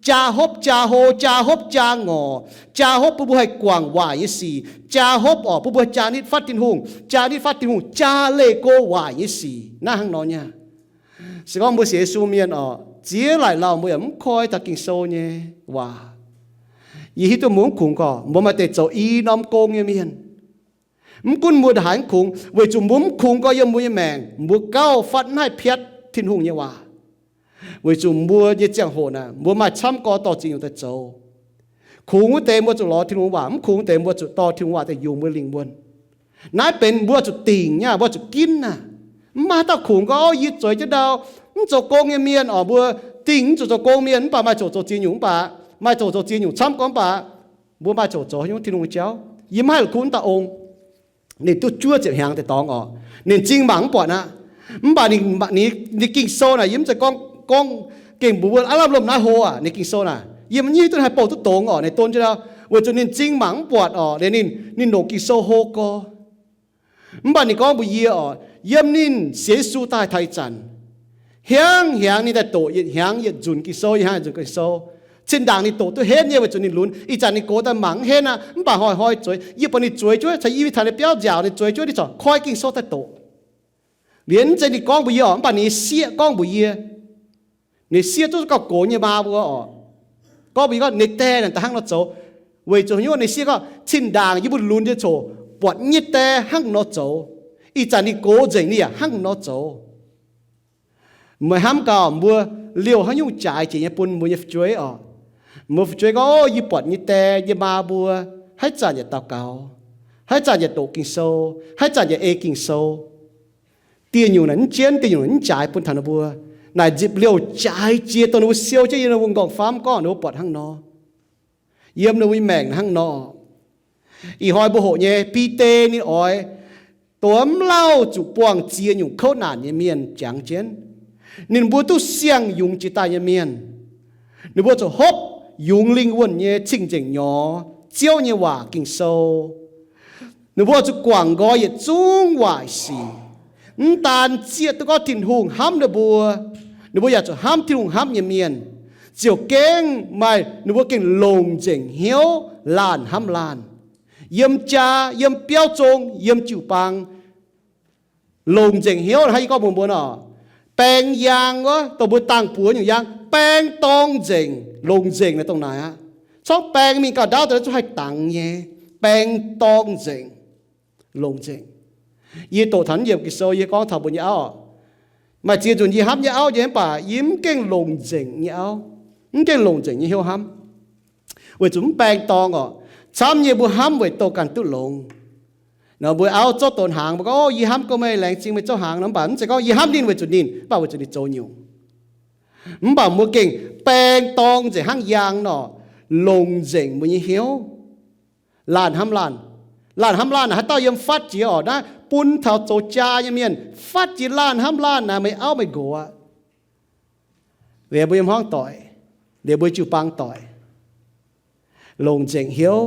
Jaa hopv jaa hlo, jaa hopv jaa ngorc, jaa hopv bun mbuo haih guangc waaic nyei sic, jaa hopv orqc bun mbuo jaa nitv fatv Tin-Hungh, jaa nitv fatv Tin-Hungh, jaa leih go waaic nyei sic. Naaiv hnangv nor nyei. Se gorngv mbuo sienx Yesu mienh orqc, ziex laaic lauh mbuo yaac mv koi taux Ging-Sou nyei waac. Yie hiuv duqv mbuo mv kungx gorx, mbuo maaih deix zoux i norm gong nyei mienh. Mv gunv mbuo haaix mv kungx, weic zuqc mbuo mv kungx gorx yiem mbuo nyei maengc, mbuo gauh fatv mv haih piatv Tin-Hungh nyei waac. Weic zuqc mbuo nyei ziangh hoc naaic, mbuo maaih camv gorx dorh ziex nyungc daaih zoux. Kungx wuov deix mbuo zuqc lorz Tin-Hungh waac, mv kungx deix mbuo zuqc dorh Tin-Hungh waac daaih yungz mbuo lingh wuonh. Naaiv benx mbuo zuqc dingc nyei, mbuo zuqc ginv aqv. Mv maaih haaix dauh kungx gorngv, O, yie zueiz jienv ndau, mv zoux gong nyei mienh oc, mbuo dingh mv zuqc zoux gong mienh mv baac maaih ziouc zoux ziex nyungc mv baac, maaih ziouc zoux ziex nyungc camv gorngv mv baac, mbuo maaih ziouc zoux haaix nyungc Tin-Hungh nyei jauv. Yie mv haih la'kuqv mv dauh ong. Ninh duqv juov ziepc hnyangx deix dorngx oc. Ninh m'zing mangc mv buatc aqv. Mv baac ninh, ninh Ging-Sou naaic, yie mv zeiz gorngv, gorngv gengh mbuox mbuo aav lamh lomh naaiv hlo aac, ninh Ging-Sou naaic, yie mv hiuv duqv haih bouh duqv dongz oc. Ninh don jienv ndau, weic zuqc ninh m'zing mangc mv buatc oc, liuz ninh, ninh longc Ging-Sou hlo gorx. Mv baac ninh gorngv mbuox yie oc, yiem ninh sienx Yesu daaih taux ih zanc, hnyangx hnyangx ninh daaih doqc yietc hnyangx yietc nzunc Ging-Sou, yietc hnyangx yietc nzunc Ging-Sou. Cin-ndaangc ninh doqc duqv henv nyei weic zuqc ninh lunx. Ih zanc ninh gox daaih mangc mv henv aqv, mv baac hnoi-hnoi zueiz, yie buatc ninh zueiz juov, caux yie mingh taux ninh biauv nziaauc, ninh zueiz juov, ninh corc koi Ging-Sou daaih doqc. Liuz mv zeiz ninh gorngv mbuox yie oc, mv baac ninh sieqv gorngv mbuox yie. Ninh sieqv duqv gauh gox nyei maa mbuo oc. Gorngv mbuox yie gorngv ninh die naaic daaih hnangv nor zoux. Weic zuqc haaix nyungc? Ninh sieqv gorngv, cin-ndaangc yie mbuo lunx nyei coc buatc yie nyei die hnangv nor zoux. Ih zanc ninh gox nzengc ninh yaac hnangv nor zoux. Meih hnamv gaax, mbuo liouh haaix nyungc jaaix jiex nyei bun mbuo nyei fu'jueiv oc. Mbuo fu'jueiv gorngv, O, yie buatc yie nyei die, yie nyei maa mbuo haaix zanc yaac daux gaux, haaix zanc yaac doqc Ging-Sou, haaix zanc yaac ei Ging-Sou. Dieh nyungc naaic mv jienv, dieh nyungc naaic mv jaaix bun taux ninh mbuo. Naaic nzipc liouh jaaix jiex dongh ninh mbuo siou jienv yiem ninh mbuo m'nqorngv-famv gorngv ninh mbuo buatc hnangv nor. Yiem ninh mbuo nyei maengc hnangv nor. Ih hnoi mbuo hoqc nyei Bide ninh oix dongh mv lauh zuqc buangh ziex nyungc kouv naanc nyei mienh jangx jienv. Ninh mbuo duqv siang-yungz jiex daaih nyei mienh. Ninh mbuo zuqc hopv yungz lingh wuonh nyei cing-nzengc nyorx, Ziouv nyei waac Ging-Sou. Ninh mbuo zuqc guangc nqoi yietc zungv waaic sic. Mv daan zieqv duqv gorngv Tin-Hungh hnamv ninh mbuo, ninh mbuo yaac zuqc hnamv Tin-Hungh hnamv nyei mienh. Ziouc gengh maaih ninh mbuo gengh longc nzengc hnyouv laanh hnamv laanh. Yiem jaa, yiem biauv zong, yiem jiu-baang, longc nzengc hnyouv hnangv yie gorngv mbuox mbuo nor, baeng yaang wuov, dongh mbuo dangh buoz nyungc yaang, baeng dorng nzengc, longc nzengc naaiv dongh naaic aqv. Corc baeng mingh gauh ndaauv daaih zungv haih dangx nyei, baeng dorng nzengc, longc nzengc. Yie doqc taux naaiv yiemc Ging-Sou, yie gorngv taux mbuo nyei auv, maaih ziex nzunc yie hnamv nyei auv nyei mv baac yie mv gengh longc nzengc nyei auv, mv gengh longc nzengc nyei hnyouv hnamv, weic zuqc mv baeng dorng oc. Camv nyei mbuo hnamv weic dongh ganh duqv longx. Nor mbuo auv zorqv donx hnaangx, mbuo gorngv, O, yie hnamv gaax meih, laengz zingh meih zorqv hnaangx. Nor mv baac mv zeiz gorngv yie hnamv ninh weic zuqc ninh, mv baac weic zuqc ninh zoux nyungc. Mv baac mbuo gengh baeng dorng nzengc hnangv yaang nor, longc nzengc mbuo nyei hnyouv. Laanh hnamv laanh, laanh hnamv laanh naaic haaix dauh yiem fatv jiex oc, naaiv bun taux zoux jaa nyei mienh fatv jiex laanh hnamv laanh naaic, meih auv meih nqox aqv. Liuz mbuo yiem hmuangv doic, liuz mbuo jiu-baang doic, longc nzengc hnyouv.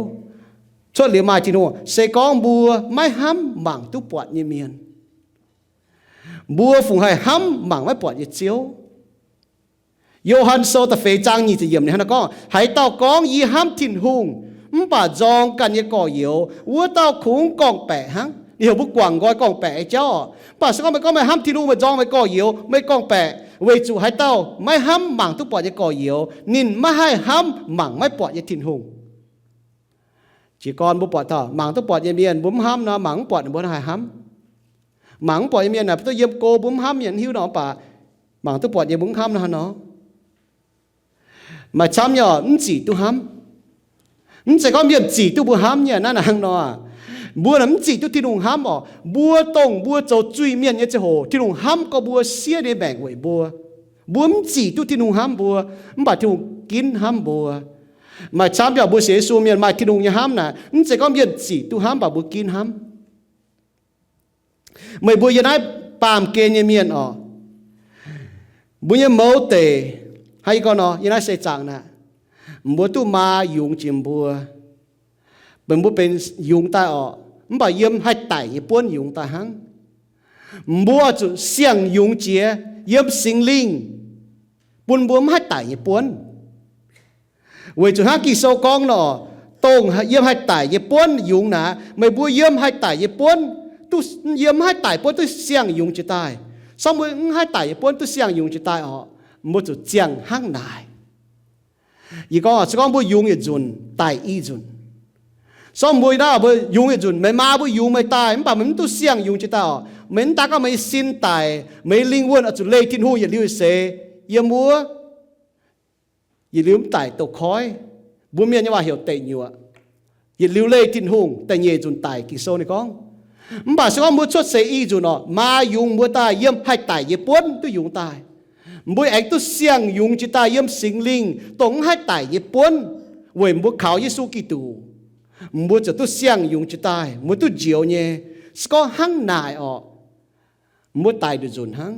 Cuotv liuz maaih Tin-Hungh. Se gorngv mbuo maiv hnamv mangc duqv buatc nyei mienh, mbuo fungc haih hnamv mangc maiv buatc nyei Ziouv? Yo^han Sou da'feix zaang nyic ziepc yiemc ninh hnangv naaiv gorngv, Haaix dauh gorngv, Yie hnamv Tin-Hungh, mv baac nzorng ganh nyei gorx-youz, wuov dauh kungx gorngv-baeqc hnangv. Ninh heuc mbuo guangc nqoi gorngv-baeqc nyei jauv oc. Mv baac se gorngv meih gorngv meih hnamv Tin-Hungh, meih nzorng meih gorx-youz, meih gorngv-baeqc, weic zuqc haaix dauh maiv hnamv mangc duqv buatc nyei gorx-youz, ninh maiv haih hnamv mangc maiv buatc nyei Tin-Hungh. Jiez gorn mbuo buatc taux mangc duqv buatc nyei mienh mbuo mv hnamv nor, mangc mv buatc ninh mbuo haih hnamv? Mangc mv buatc nyei mienh naaic, duqv yiem go mbuo mv hnamv mienh, mv hiuv nor, mv baac mangc duqv buatc nyei mbuo mv hnamv nor, hnangv nor. Maaih camv nyei oc, mv zic duqv hnamv. Mv zeiz gorngv mienh zic duqv mbuo hnamv nyei, naaiv hnangv nor. Mbuo naaic mv zic duqv Tin-Hungh hnamv oc. Mbuo dongh mbuo zoux zuiz-mienh nyei ziangh hoc, Tin-Hungh hnamv gorx mbuo, siev ninh maengc weic mbuo. Mbuo mv zic duqv Tin-Hungh hnamv mbuo, mv baac Tin-Hungh ginv hnamv mbuo. Maaih camv nyei oc, mbuo sienx Yesu mienh maaih Tin-Hungh nyei hnamv naaic, mv zeiz gorngv mienh zic duqv hnamv, mv baac mbuo ginv hnamv. Meih mbuo yiem naaiv baamh gen nyei mienh oc, mbuo nyei mouz deic, hnangv yie gorngv nor, yiem naaiv seix zaangc naaic, mbuo duqv maa yungz jiex mbuo, benx mbuo benx yungz daaih oc, mv baac yiem haih daic nyei buonv yungz daaih hnangv. Mbuo zuqc siang-yungz jiex yiem Singx Lingh bun mbuo mv haih daic nyei buonv. Weic zuqc hnangv Ging-Sou gorngv nor, dongh yiem haih daic nyei buonv yungz naaic, meih mbuo yiem haih daic nyei buonv duqv, yiem mv haih daic buonv duqv siang-yungz jiex daaih. Sorng mbuo mv haih daic nyei buonv duqv siang-yungz jiex daaih oc, mbuo zuqc ziangh hnangv naaic. Yie gorngv, se gorngv mbuo yungz yietc nzunc, daic i nzunc. Sorng mbuo naaiv mbuo yungz yietc nzunc, meih maa mbuo yungz meih daaih, mv baac meih mv duqv siang-yungz jiex daaih oc. Meih mv daaih gorngv meih nyei sin daic, meih nyei lingh wuonh oix zuqc leih Tin-Hungh yietc liuz seix yiem wuov, yietc liuz mv daic douz-koiv. Mbuo Mienh nyei waac heuc deic nyuoqc. Yietc liuz leih Tin-Hungh da'nyeic nzunc daic, Ging-Sou ninh gorngv. Mv baac se gorngv mbuo cuotv seix i nzunc orqc, maa yungz mbuo daaih yiem haih daic nyei buonv duqv yungz daaih. Mbuo aengx duqv siang-yungz jiex daaih yiem Singx Lingh dongh mv haih daic nyei buonv, weic mbuo kaux Yesu Giduc. Mbuo ziouc duqv siang-yungz jiex daaih, mbuo duqv njoux nyei. Se gorngv hnangv naaic orqc, mbuo daic nduqc nzunc hnangv.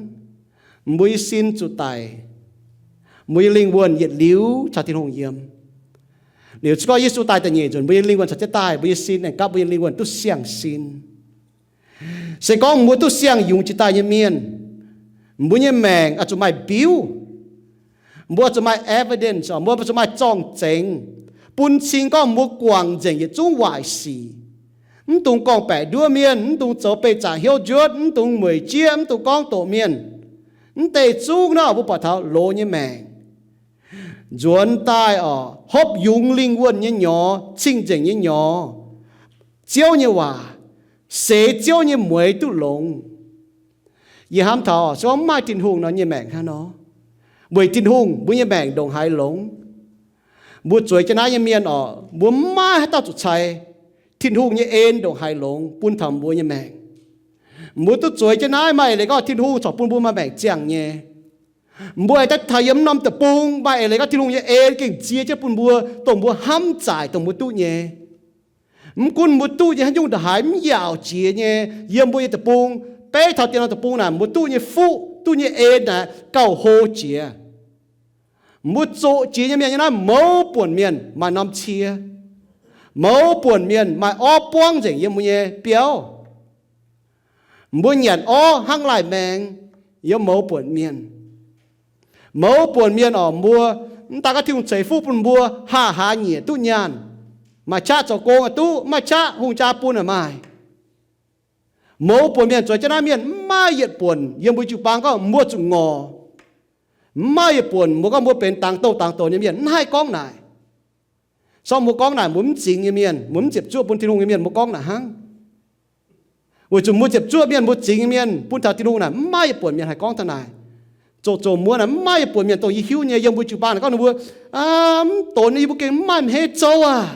Mbuo nyei sin zuqc daic. Mbuo nyei lingh wuonh yietc liuz caux Tin-Hungh yiem. Liuz se gorngv Yesu daaih da'nyeic nzunc, mbuo nyei lingh wuonh caux jienv daaih, mbuo nyei sin aengx gapv, mbuo nyei lingh wuonh duqv siang-sin. Se gorngv mbuo duqv siang-yungz jiex daaih nyei mienh, mbuo nyei maengc oix zuqc maaih mbiuv. Mbuo zuqc maaih evidence, mbuo zuqc maaih zorng-zengx, bun cing gorngv mbuo guangc nzengc yietc zungv waaic sic. Mv dungx gorngv-baeqc nduov mienh, mv dungx zoux beih zaangc hnyouv njuotv, mv dungx mueic jieqv, mv dungx gorngv doqc mienh. Mv deix zungv naaiv mbuo buatc taux loz nyei maengc. Nzuonx daaih orqc, hopv yungz lingh wuonh nyei nyorx, cing-nzengc nyei nyorx, Ziouv nyei waac, seix Ziouv nyei mueix duqv longx. Yie hnamv taux se gorngv mv maaih Tin-Hungh nor, nyei maengc hnangv nor. Weic Tin-Hungh mbuo nyei maengc ndongc haaix longx. Mbuo zueiz jienv naaiv nyei mienh orqc, mbuo mv maaih haaix dauh zuqc cai Tin-Hungh nyei en ndongc haaix longx bun taux mbuo nyei maengc. Mbuo duqv zueiz jienv naaiv maaih eix leiz gorngv Tin-Hungh corc bun mbuo maaih maengc ziangh nyei. Mbuo aengx daaih taux yiem mv norm deic-bung maaih eix leiz gorngv Tin-Hungh nyei en gengh ziex jienv bun mbuo, dongh mbuo hnamv zaaic, dongh mbuo duqv nyei. Mv gunv mbuo duqv nyei haaix nyungc ndongc haaix mv yaauc jiex nyei, yiem mbuo nyei deic-bung, beiv taux dien norm deic-bung naaic mbuo duqv nyei fuqv, duqv nyei en naaic gauh hlo jiex. Mbuo zoqc jiex nyei mienh nyei naaiv mouz buonc mienh maaih norm cie. Mouz buonc mienh maaih orv buangv nzengc yiem mbuo nyei biauv. Mbuo nyanc orv hnangv laih maeng yiem mouz buonc mienh. Mouz buonc mienh orqc, mbuo mv daaih gorngv Tin-Hungh ceix fuqv bun mbuo haah haaz nyieqc duqv nyaanh, maaih qaqv zoux gong aqv duqv, maaih qaqv hungh jaa bun aqv maaih. Mouz buonc mienh zueiz jienv naaiv mienh mv maaih yietc buonc yiem mbuo jiu-baang gorngv mbuo zuqc ngorc. Mv maaih yietc buonc mbuo gorngv mbuo benx dangx douh dangx doz nyei mienh, mv haih gorngv naaic. Sorng mbuo gorngv naaic mbuo mv zingx nyei mienh, mbuo mv ziepc zuoqv bun Tin-Hungh nyei mienh mbuo gorngv naaic hnangv. Weic zuqc mbuo ziepc zuoqv mienh, mbuo zingx nyei mienh bun taux Tin-Hungh naaic mv maaih yietc buonc mienh haih gorngv taux naaic. Zoqc zoqc muonz naaic mv maaih yietc buonc mienh dongh yie hiuv nyei yiem mbuo jiu-baang naaic gorngv ninh mbuo, aa, mv donx nyei, yie mbuo gengh mv maaih hmeiv zouv aqv.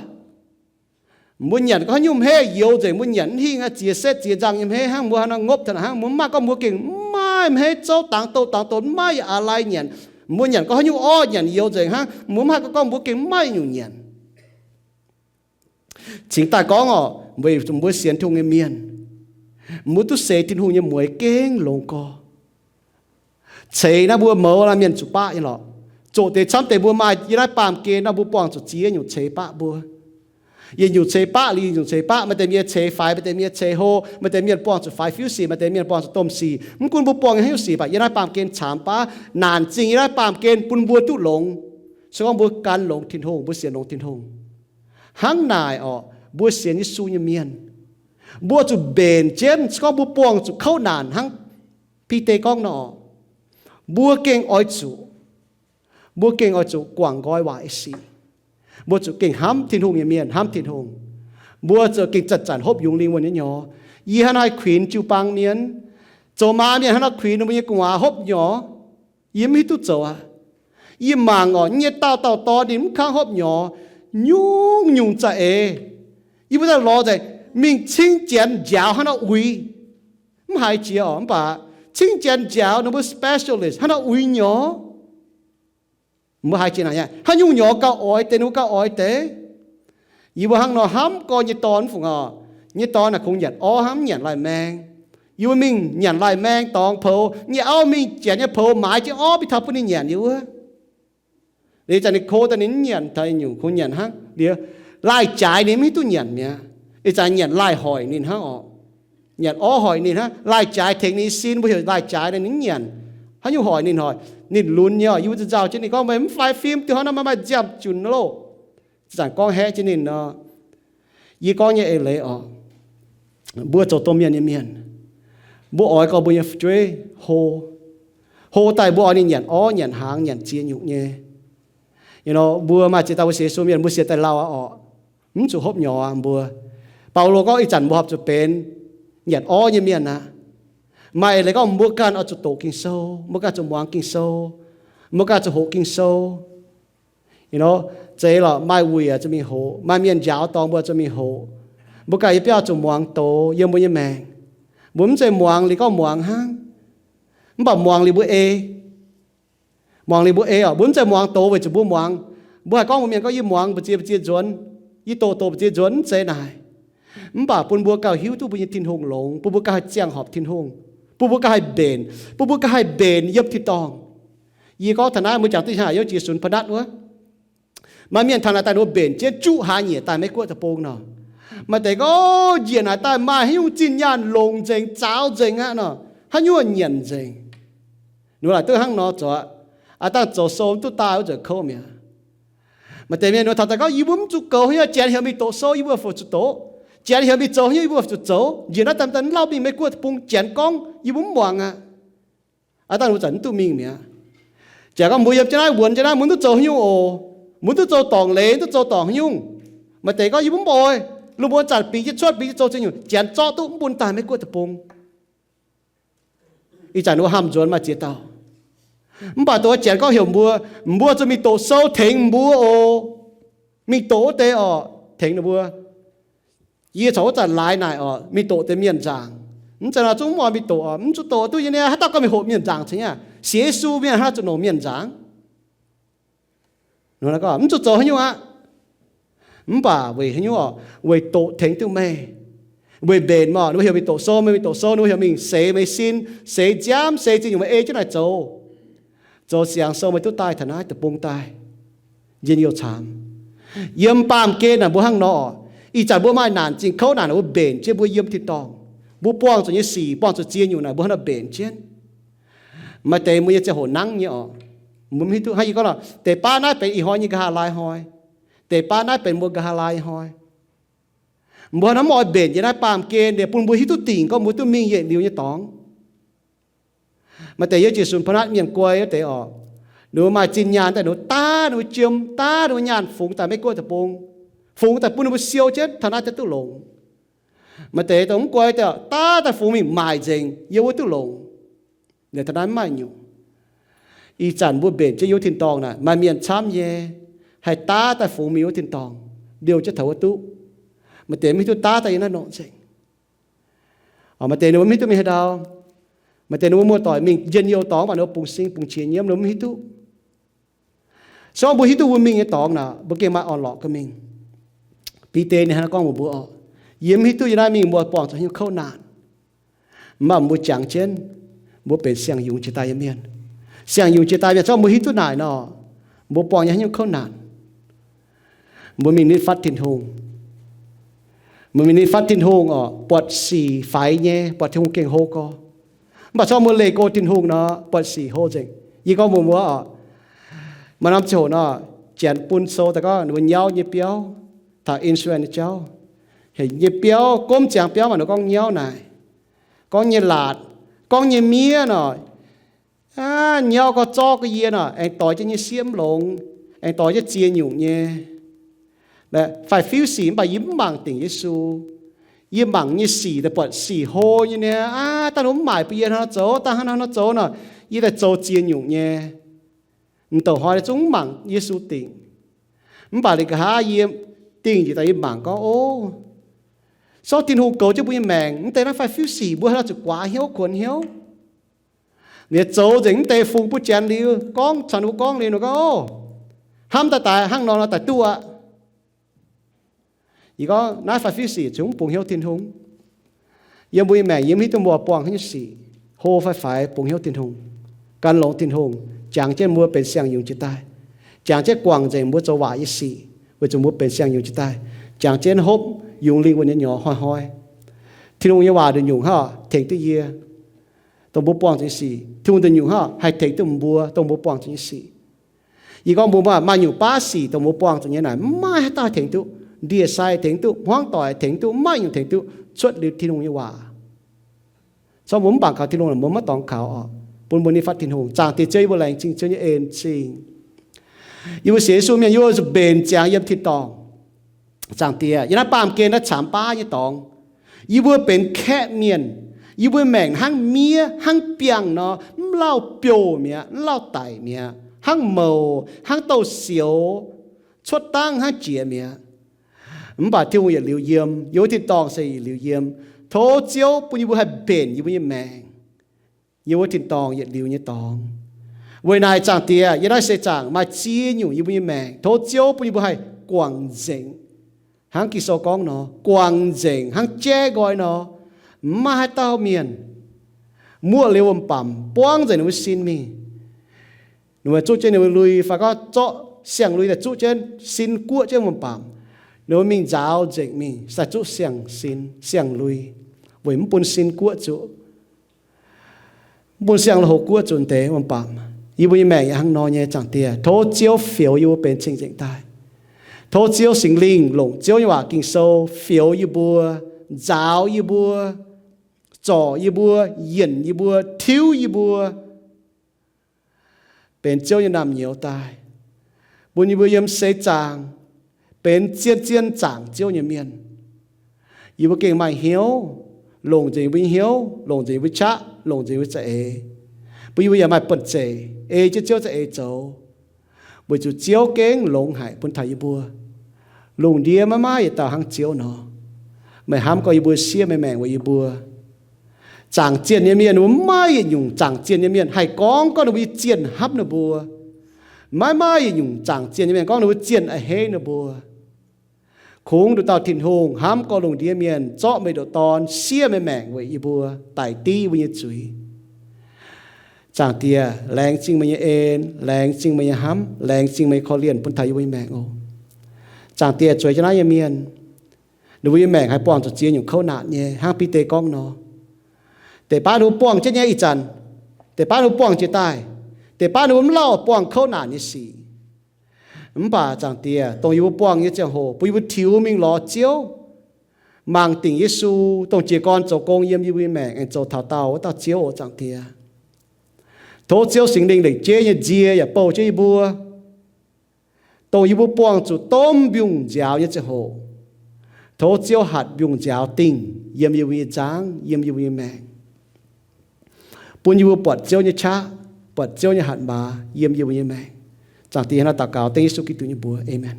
Mbuo nyanc gorngv haaix nyungc hmeiv youx nzengc, mbuo nyanc mv hingh aqv, ziex setv ziex nzangh nyei hmeiv hnangv, mbuo haaix nor ngopv taux naaic hnangv, mbuo mv maaih gorngv mbuo gengh mv maaih hmeiv zouv, dangx douh dangx doz mv maaih aav lai nyanc. Mbuo nyanc gorngv haaix nyungc orv nyanc youx nzengc hnangv, mbuo mv haih gorngv mbuo gengh mv maaih nyungc nyanc. Cingx daaih gorngv orqc, weic zuqc mbuo sienx Tin-Hungh nyei mienh, mbuo duqv seix Tin-Hungh nyei mueix gengh longx gorx. Ceix naaiv mbuo mouz naaiv mienh zuqc baqv nyei lorqc. Zoqc deix camv deix mbuo maaih yiem naaiv baamh gen nor mbuo buangh zuqc ziex nyungc ceix baqv mbuo. Yietc nyungc ceix baqv liuz yietc nyungc ceix baqv, maaih deix mienh ceix faix, maaih deix mienh ceix hlo, maaih deix mienh buangh zuqc faix fiuv sic, maaih deix mienh buangh zuqc domh sic. Mv gunv mbuo buangh nyei haaix nyungc sic baac yiem naaiv baamh gen caamx baav naanc zingh yiem naaiv baamh gen bun mbuo duqv longx. Se gorngv mbuo gan longx Tin-Hungh, mbuo sienx longx Tin-Hungh. Hnangv naaic orqc, mbuo sienx Yesu nyei mienh, mbuo zuqc mbenc jienv. Se gorngv mbuo buangh zuqc kouv naanc hnangv Bide gorngv nor, mbuo gengh oix zuqc, mbuo gengh oix zuqc guangc nqoi waaic sic. Mbuo zuqc gengh hnamv Tin-Hungh nyei mienh, hnamv Tin-Hungh. Mbuo zuqc gengh zanc-zanc hopv yungz lingh wuonh nyei nyorx. Yie hnangv naaiv kuinx jiu-baang mienh, zoux maa mienh hnangv naaiv kuinx ninh mbuo nyei gu'nguaaz hopv nyorx. Yie mv hiuv duqv zoux aqv. Yie mangc orqc, nyei dauh dauh dorn ninh mv kangv hopv nyorx, nyungc-nyungc za'eix. Yie mbuo daaih lorz nzengc mingh cingv janx njaaux hnangv naaiv uix. Mv haiz jiex orqc, mv baac cingv janx njaaux ninh mbuo specialist hnangv naaiv uix nyorx. Mbuo haiz jiex naaic, haaix nyungc nyorx gauh oix deix, ninh mbuo gauh oix deix. Yie mbuo hnangv nor hnamv gorx nyei dorn mv fungc orqc. Nyei dorn naaic kungx nyanc orv hnangv, mv nyanc laih maeng. Yie mbuo mingh nyanc laih maeng dorngx poux, nyei auv mingh janx nyei poux maaiz jienv orv mingh taux bun ninh nyanc liuz wuov. Liuz ih zanc ninh ko daaih ninh mv nyanc, taux nyungc kungx nyanc hnangv liuz, laih jaaix ninh mv hiuv duqv nyanc mi'aqv. Ih zanc nyanc laih hoic ninh hnangv orqc. Nyanc orv hoic ninh hnangv, laih jaaix tengx ninh sin, mbuo heuc laih jaaix ninh mv nyanc. Haaix nyungc hoic ninh hoic? Ninh lunx nyei orqc. Yie mbuo nzauh jienv ninh gorngv, meih mv fai fim diuh hnangv nor, meih maaih nziaamv junc loh. Zanc gorngv haeqv jienv ninh nor. Yie gorngv nyei eix leiz orqc, mbuo zoux domh mienh nyei mienh, mbuo oix gorngv mbuo nyei fu'jueiv hlo. Hlo daaih mbuo oix ninh nyanc orv, nyanc hnaangx, nyanc ziex nyungc nyei. Mbuo maaih ziex dauh mbuo sienx Yesu mienh, mbuo sienx daaih lauh aqv orqc, mv zuqc hopv nyorx aqv mbuo. Baulo gorngv ih zanc mbuo horpc zuqc benx nyanc orv nyei mienh aqv. Maaih eix leiz gorngv mbuo ganh oix zuqc doqc Ging-Sou, mbuo ganh zuqc muangx Ging-Sou, mbuo ganh zuqc hoqc Ging-Sou. Zeiz lorqc, maaih wuic zuqc mingh hoqc, maaih mienh njaaux dorngx mbuo zuqc mingh hoqc. Mbuo ganh yiem biauv zuqc muangx doz yiem mbuo nyei maengc. Mbuo mv zeiz muangx liuz gorngv muangx hnangv, mv baac muangx liuz mbuo ei. Muangx liuz mbuo ei oc. Mbuo mv zeiz muangx doz weic zuqc mbuo muangx. Mbuo haih gorngv mbuo mienh gorngv, yie muangx mbu'ziex mbu'ziex nzuonx, yie doqc doqc mbu'ziex nzuonx, mv zeiz naaic. Mv baac bun mbuo gauh hiuv duqv mbuo nyei Tin-Hungh longx, bun mbuo gauh haih ziangh horpc Tin-Hungh, bun mbuo gauh haih mbenc, bun mbuo gauh haih mbenc yiem tin-dorngh. Yie gorngv taux naaiv, mbuo jangx duqv haaix, Yesu Nazaret wuov. Maaih mienh taux naaic daaih ninh mbuo mbenc jienv juqv hlaax nyieqc daaih Meiv Guoqv deic-bung nor. Maaih deix gorngv, njiec naaic daaih maaih haaix nyungc zinh nyaanh longx nzengc, zaaux nzengc aqv nor, haaix nyungc nyanc nzengc. Ninh mbuo laaic duqv hnangv nor zoux aqv. Aav dangh zoux sou mv duqv daaih wuov nzuonx kouv mi'aqv. Maaih deix mienh ninh mbuo taux daaih gorngv, yie mbuo mv zuqc goux haaix nyungc, janx heuc mingh doqc sou yie mbuo fih zuqc doqc, janx heuc mingh zoux haaix nyungc yie mbuo fih zuqc zoux. Njiec naaiv daaih mv lauh mingh Meiv Guoqv deic-bung, janx gorngv yie mbuo mv muangx aqv. Aav dangh ninh mbuo zanc mv duqv mingh mi'aqv. Jaax gorngv mbuo yiem jienv naaiv, wuonx jienv naaiv, mbuo mv duqv zoux haaix nyungc oc. Mbuo mv duqv zoux dorngc leiz, mv duqv zoux dorngc haaix nyungc. Maaih deix gorngv, yie mbuo mv oix. Lungh muonz zanc bingx jienv cuotv, bingx jienv zoux ziex nyungc, janx zorqv duqv mv bun daaih Meiv Guoqv deic-bung. Ih zanc ninh mbuo hamh nzuonx maaih ziex dauh. Mv baac dongh wuov janx gorngv heuc mbuo, mbuo zuqc mingh doqc sou tengx mbuo oc. Mingh doqc wuov deix oc, tengx ninh mbuo. Yie corc wuov zanc laaix naaic oc, mingh doqc deix mienh nzaangc. Mv zeiz nor zungv mv oix mingh doqc oc. Mv zuqc doqc duqv nyei, haaix dauh ganh mingh hoqc mienh nzaangc cingx aqv. Sienx Yesu mienh haaix nor zuqc longc mienh nzaangc? Mv zuqc zoux haaix nyungc aqv. Mv baac weic haaix nyungc oc? Weic doqc tengx duqv meih. Weic mbenc mv oc, ninh mbuo heuc mingh doqc sou, meih mingh doqc sou, ninh mbuo heuc mingh seix meih sin, seix nziaamv, seix ziex nyungc meih ei jienv naaic zoux. Zoux siangx sou meih duqv daaih taux naaiv deic-bung daaih. Njien-youh caamx. Yiem baamh gen naaic mbuo hnangv nor oc. Ih zanc mbuo maaih naanc zingh kouv naanc, mbuo mbenc jienv mbuo yiem tin-dorngh. Mbuo buangh zuqc nyei sic, buangh zuqc ziex nyungc naaic mbuo hnangv nor mbenc jienv. Maaih deix mbuo nyei ziangh hoc nangv nyei oc. Mbuo mv hiuv duqv hnangv yie gorngv nor, deix baav naaiv benx ih hnoi nyei nqa'haav laai hnoi. Deix baav naaiv benx mbuo nqa'haav laai hnoi. Mbuo hnangv nor mv oix mbenc yiem naaiv baamh gen, liuz bun mbuo hiuv duqv dingc gorngv mbuo duqv mingh yietc liuz nyei dorngx. Maaih deix yiem Jiu-Sün pa'naatv mienh guai wuov deix oc, ninh mbuo maaih zinh nyaanh daaih, ninh mbuo daav ninh mbuo jiem, daav ninh mbuo nyaanh fungx daaih Meiv Guoqv deic-bung, fungx daaih bun ninh mbuo siou jienv taux naaiv daaih duqv longx. Maaih deix dongh mv guai daaih, daav daaih fungx mingh maaic nzengc, yiem wuov duqv longx. Liuz taux naaiv mv maaih nyungc. Ih zanc mbuo mbenc jienv yiem wuov tin-dorngh naaic, maaih mienh camv nyei, haih daav daaih fungx mingh wuov tin-dorngh, liouh jienv taux wuov duqv. Maaih deix mv hiuv duqv daav daaih yiem naaiv nongc nzengc. Maaih deix ninh mbuo mv hiuv duqv mingh haaix ndau. Maaih deix ninh mbuo muoz-doic mingh njien-youh dorngx, mv baac ninh mbuo bungx sing bungx qiex nyiemv, ninh mbuo mv hiuv duqv. Se gorngv mbuo hiuv duqv mbuo mingh nyei dorngx naaic, mbuo gengh maaih orn-lorqc ganh mingh. Bide ninh hnangv naaiv gorngv mbuox mbuo oc, yie mv hiuv duqv yie naaiv mingh mbuo buangh zuqc haaix nyungc kouv naanc. Mv baac mbuo jangx jienv, mbuo benx siang-yungz jiex daaih nyei mienh. Siang-yungz jiex daaih mienh, se gorngv mbuo hiuv duqv naaic nor, mbuo buangh nyei haaix nyungc kouv naanc, mbuo mingh nitv fatv Tin-Hungh. Mbuo mingh nitv fatv Tin-Hungh oc, buatc sic faix nyei, buatc Tin-Hungh gengh hlo gorx. Mv baac se gorngv mbuo leih go Tin-Hungh nor, buatc sic hlo nzengc. Yie gorngv mbuox mbuo oc, maaih norm ziangh hoc nor, janx bun sou daaih gorngv ninh mbuo nyauv nyei biauv, taux insurance nyei jauv, heuc nyei biauv, gomv ziangx biauv maaih ninh gorngv nyauv naaic, gorngv nyei laatc, gorngv nyei miev nor, nyauv gorx zorqv gu'nyuoz nor, aengx doix jienv nyei sieqv mv longx, aengx doix jienv ziex nyungc nyei. Faix-fiuv sic mv baac yie mv mangc dingc Yesu. Yie mangc nyei sic daaih buatc sic hlo nyei niaa, aav, dangh ninh mv maaic bun yie hnangv nor zoux, dangh hnangv nor zoux nor, yie daaih zoux ziex nyungc nyei. M'douc hnoi zungv mv mangc Yesu dingc. Mv baac liuz nqa'haav yie dingh njiec daaih yie mangc gorngv, o, se gorngv Tin-Hungh goux jienv mbuo nyei maengc, mv deix naaiv faix-fiuv sic mbuo haaix nor zuqc guaax hnyouv kuonx hnyouv. Liuz zoux nzengc mv deix fungx bun janx liuz gorngv caux ninh mbuo gorngv liuz nor gorngv, o, hnamv daaih daaih hnangv nor nor daaih duqv aqv. Yie gorngv naaiv faix-fiuv sic zungv bungx hnyouv Tin-Hungh. Yiem mbuo nyei maengc yie mv hiuv duqv mbuo buangh haaix nyungc sic, hlo fai faix, bungx hnyouv Tin-Hungh, gan longx Tin-Hungh, jangx jienv mbuo benx siang-yungz jiex daaih, jangx jienv guangc nzengc mbuo zoux waaic nyei sic, weic zuqc mbuo benx siang-yungz jiex daaih, jangx jienv hopv yungz lingh wuonh nyei nyorx hnoi-hnoi. Tin-Hungh nyei waac nduqc nyungc hnangv tengx duqv yie, dongh mbuo buangh zuqc nyei sic. Tin-Hungh nduqc nyungc hnangv haih tengx duqv mbuo, dongh mbuo buangh zuqc nyei sic. Yie gorngv mbuo maaih nyungc baav sic dongh mbuo buangh zuqc nyei naaic, mv maaih haaix dauh tengx duqv. Ndie-sai tengx duqv, hmuangv doic tengx duqv, mv maaih nyungc tengx duqv cuotv liuz Tin-Hungh nyei waac. Se gorngv mbuo mv bangc kaux Tin-Hungh, mbuo maiv dorngx kaux oc. Bun mbuo nitv fatv Tin-Hungh. Zaangc Diex Ziouv, yie mbuo laengz zingh Ziouv nyei en-zingh. Yie mbuo sienx Yesu mienh, yie mbuo zuqc mbenc ziangx yiem tin-dorngh. Zaangc Diex, yiem naaiv baamh gen naaiv caamx baav nyei dorngx, yie mbuo benx kaeqv mienh. Yie mbuo maengc hnangv miev, hnangv biangh nor, mv lauh biouh mi'aqv, mv lauh daic mi'aqv, hnangv mouz, hnangv douz-sioux, cuotv dangv hnangv jiex mi'aqv. Mv baac Tin-Hungh yietc liuz yiem, yiem wuov tin-dorngh se yietc liuz yiem. Tov Ziouv bun yie mbuo haih mbenc yie mbuo nyei maengc yiem wuov tin-dorngh yietc liuz nyei dorngx. Weic naaic Zaangc Diex, yiem naaiv seix zaangc maaih ziex nyungc yie mbuo nyei maengc, tov Ziouv bun yie mbuo haih guangc nzengc. Hnangv Ging-Sou gorngv nor, guangc nzengc hnangv jaiv nqoi nor. Mv maaih haaix dauh mienh muoqv liuz wuom-bamc buangv nzengc ninh mbuo sin mingh. Ninh mbuo zuqv jienv ninh mbuo lui fai gorngv zorqv siang-lui daaih zuqv jienv sin guoqv jienv wuom-bamc. Ninh mbuo mingh nzaaux nzengc mingh sai zuqv siang-sin, siang-lui, weic mv bun sin guoqv zuqc, mv bun siang lui-houx guoqv zuqc deix wuom-bamc. Yie mbuo nyei maengc yaac hnangv nor nyei, Zaangc Diex. Tov Ziouv fioux yie mbuo benx cing-nzengc daaih. Tov Ziouv Singx Lingh longc Ziouv nyei waac Ging-Sou fioux yie mbuo, nzaaux yie mbuo, zorc yie mbuo, yienc yie mbuo, tiuv yie mbuo benx Ziouv nyei naamh nyouz daaih, bun yie mbuo yiem seix zaangc benx zien-zien zaangc Ziouv nyei mienh. Yie mbuo gengh maaih hnyouv, longc nzengc yie mbuo nyei hnyouv, longc nzengc yie mbuo qaqv, longc nzengc yie mbuo za'eix, bun yie mbuo yaac maaih buonv-zeic ei jienv Ziouv za'eix zoux, weic zuqc Ziouv gengh longx haic bun taux yie mbuo. Lungh ndiev maiv maaih yietc dauh hnangv Ziouv nor. Meih hnamv gorngv yie mbuo siev meih maengc weic yie mbuo. Zaangc zienh nyei mienh, mbuo maiv maaih yietc nyungc zaangc zienh nyei mienh haih gorngv gorngv ninh mbuo nyei zienh hnamv ninh mbuo. Maiv maaih yietc nyungc zaangc zienh nyei mienh gorngv ninh mbuo zienh a'hneiv ninh mbuo. Kungx nduqc dauh Tin-Hungh hnamv gorngv lungh ndiev mienh zorqv meih ndoqc Dorn siev meih maengc weic yie mbuo, daic div yie mbuo nyei zuiz. Zaangc Diex, laengz zingh meih nyei en, laengz zingh meih nyei hnamv, laengz zingh meih nyei korv-lienh bun taux yie mbuo nyei maengc oc. Zaangc Diex, zueiz jienv naaiv nyei mienh, ninh mbuo nyei maengc haih buangh zuqc ziex nyungc kouv naanc nyei, hnangv Bide gorngv nor. Deix baav ninh mbuo buangh jienv nyei ih zanc, deix baav ninh mbuo buangh jiex daaih, deix baav ninh mbuo mv lauh buangh kouv naanc nyei sic. Mv baac Zaangc Diex, dongh yie mbuo buangh nyei ziangh hoc bun yie mbuo tiux mingh lorz Ziouv, mangc dingc Yesu, dongh jiez gorn zoux gong yiem yie mbuo nyei maengc aengx zoux taux daauh wuov dauh Ziouv oc, Zaangc Diex. Tov Ziouv Singx Lingh lengc jeiv nyei nzie yaac bouh jienv yie mbuo, dongh yie mbuo buangh zuqc domh mbiungc nziaaux nyei ziangh hoc, tov Ziouv hatc mbiungc nziaaux dingh yiem yie mbuo nyei nzangv, yiem yie mbuo nyei maengc, bun yie mbuo buatc Ziouv nyei qaqv, buatc Ziouv nyei hatc maaz yiem yie mbuo nyei maengc. Zaangc Diex, hnangv naaiv daux gaux dengv Yesu Giduc nyei mbuox. Aamen.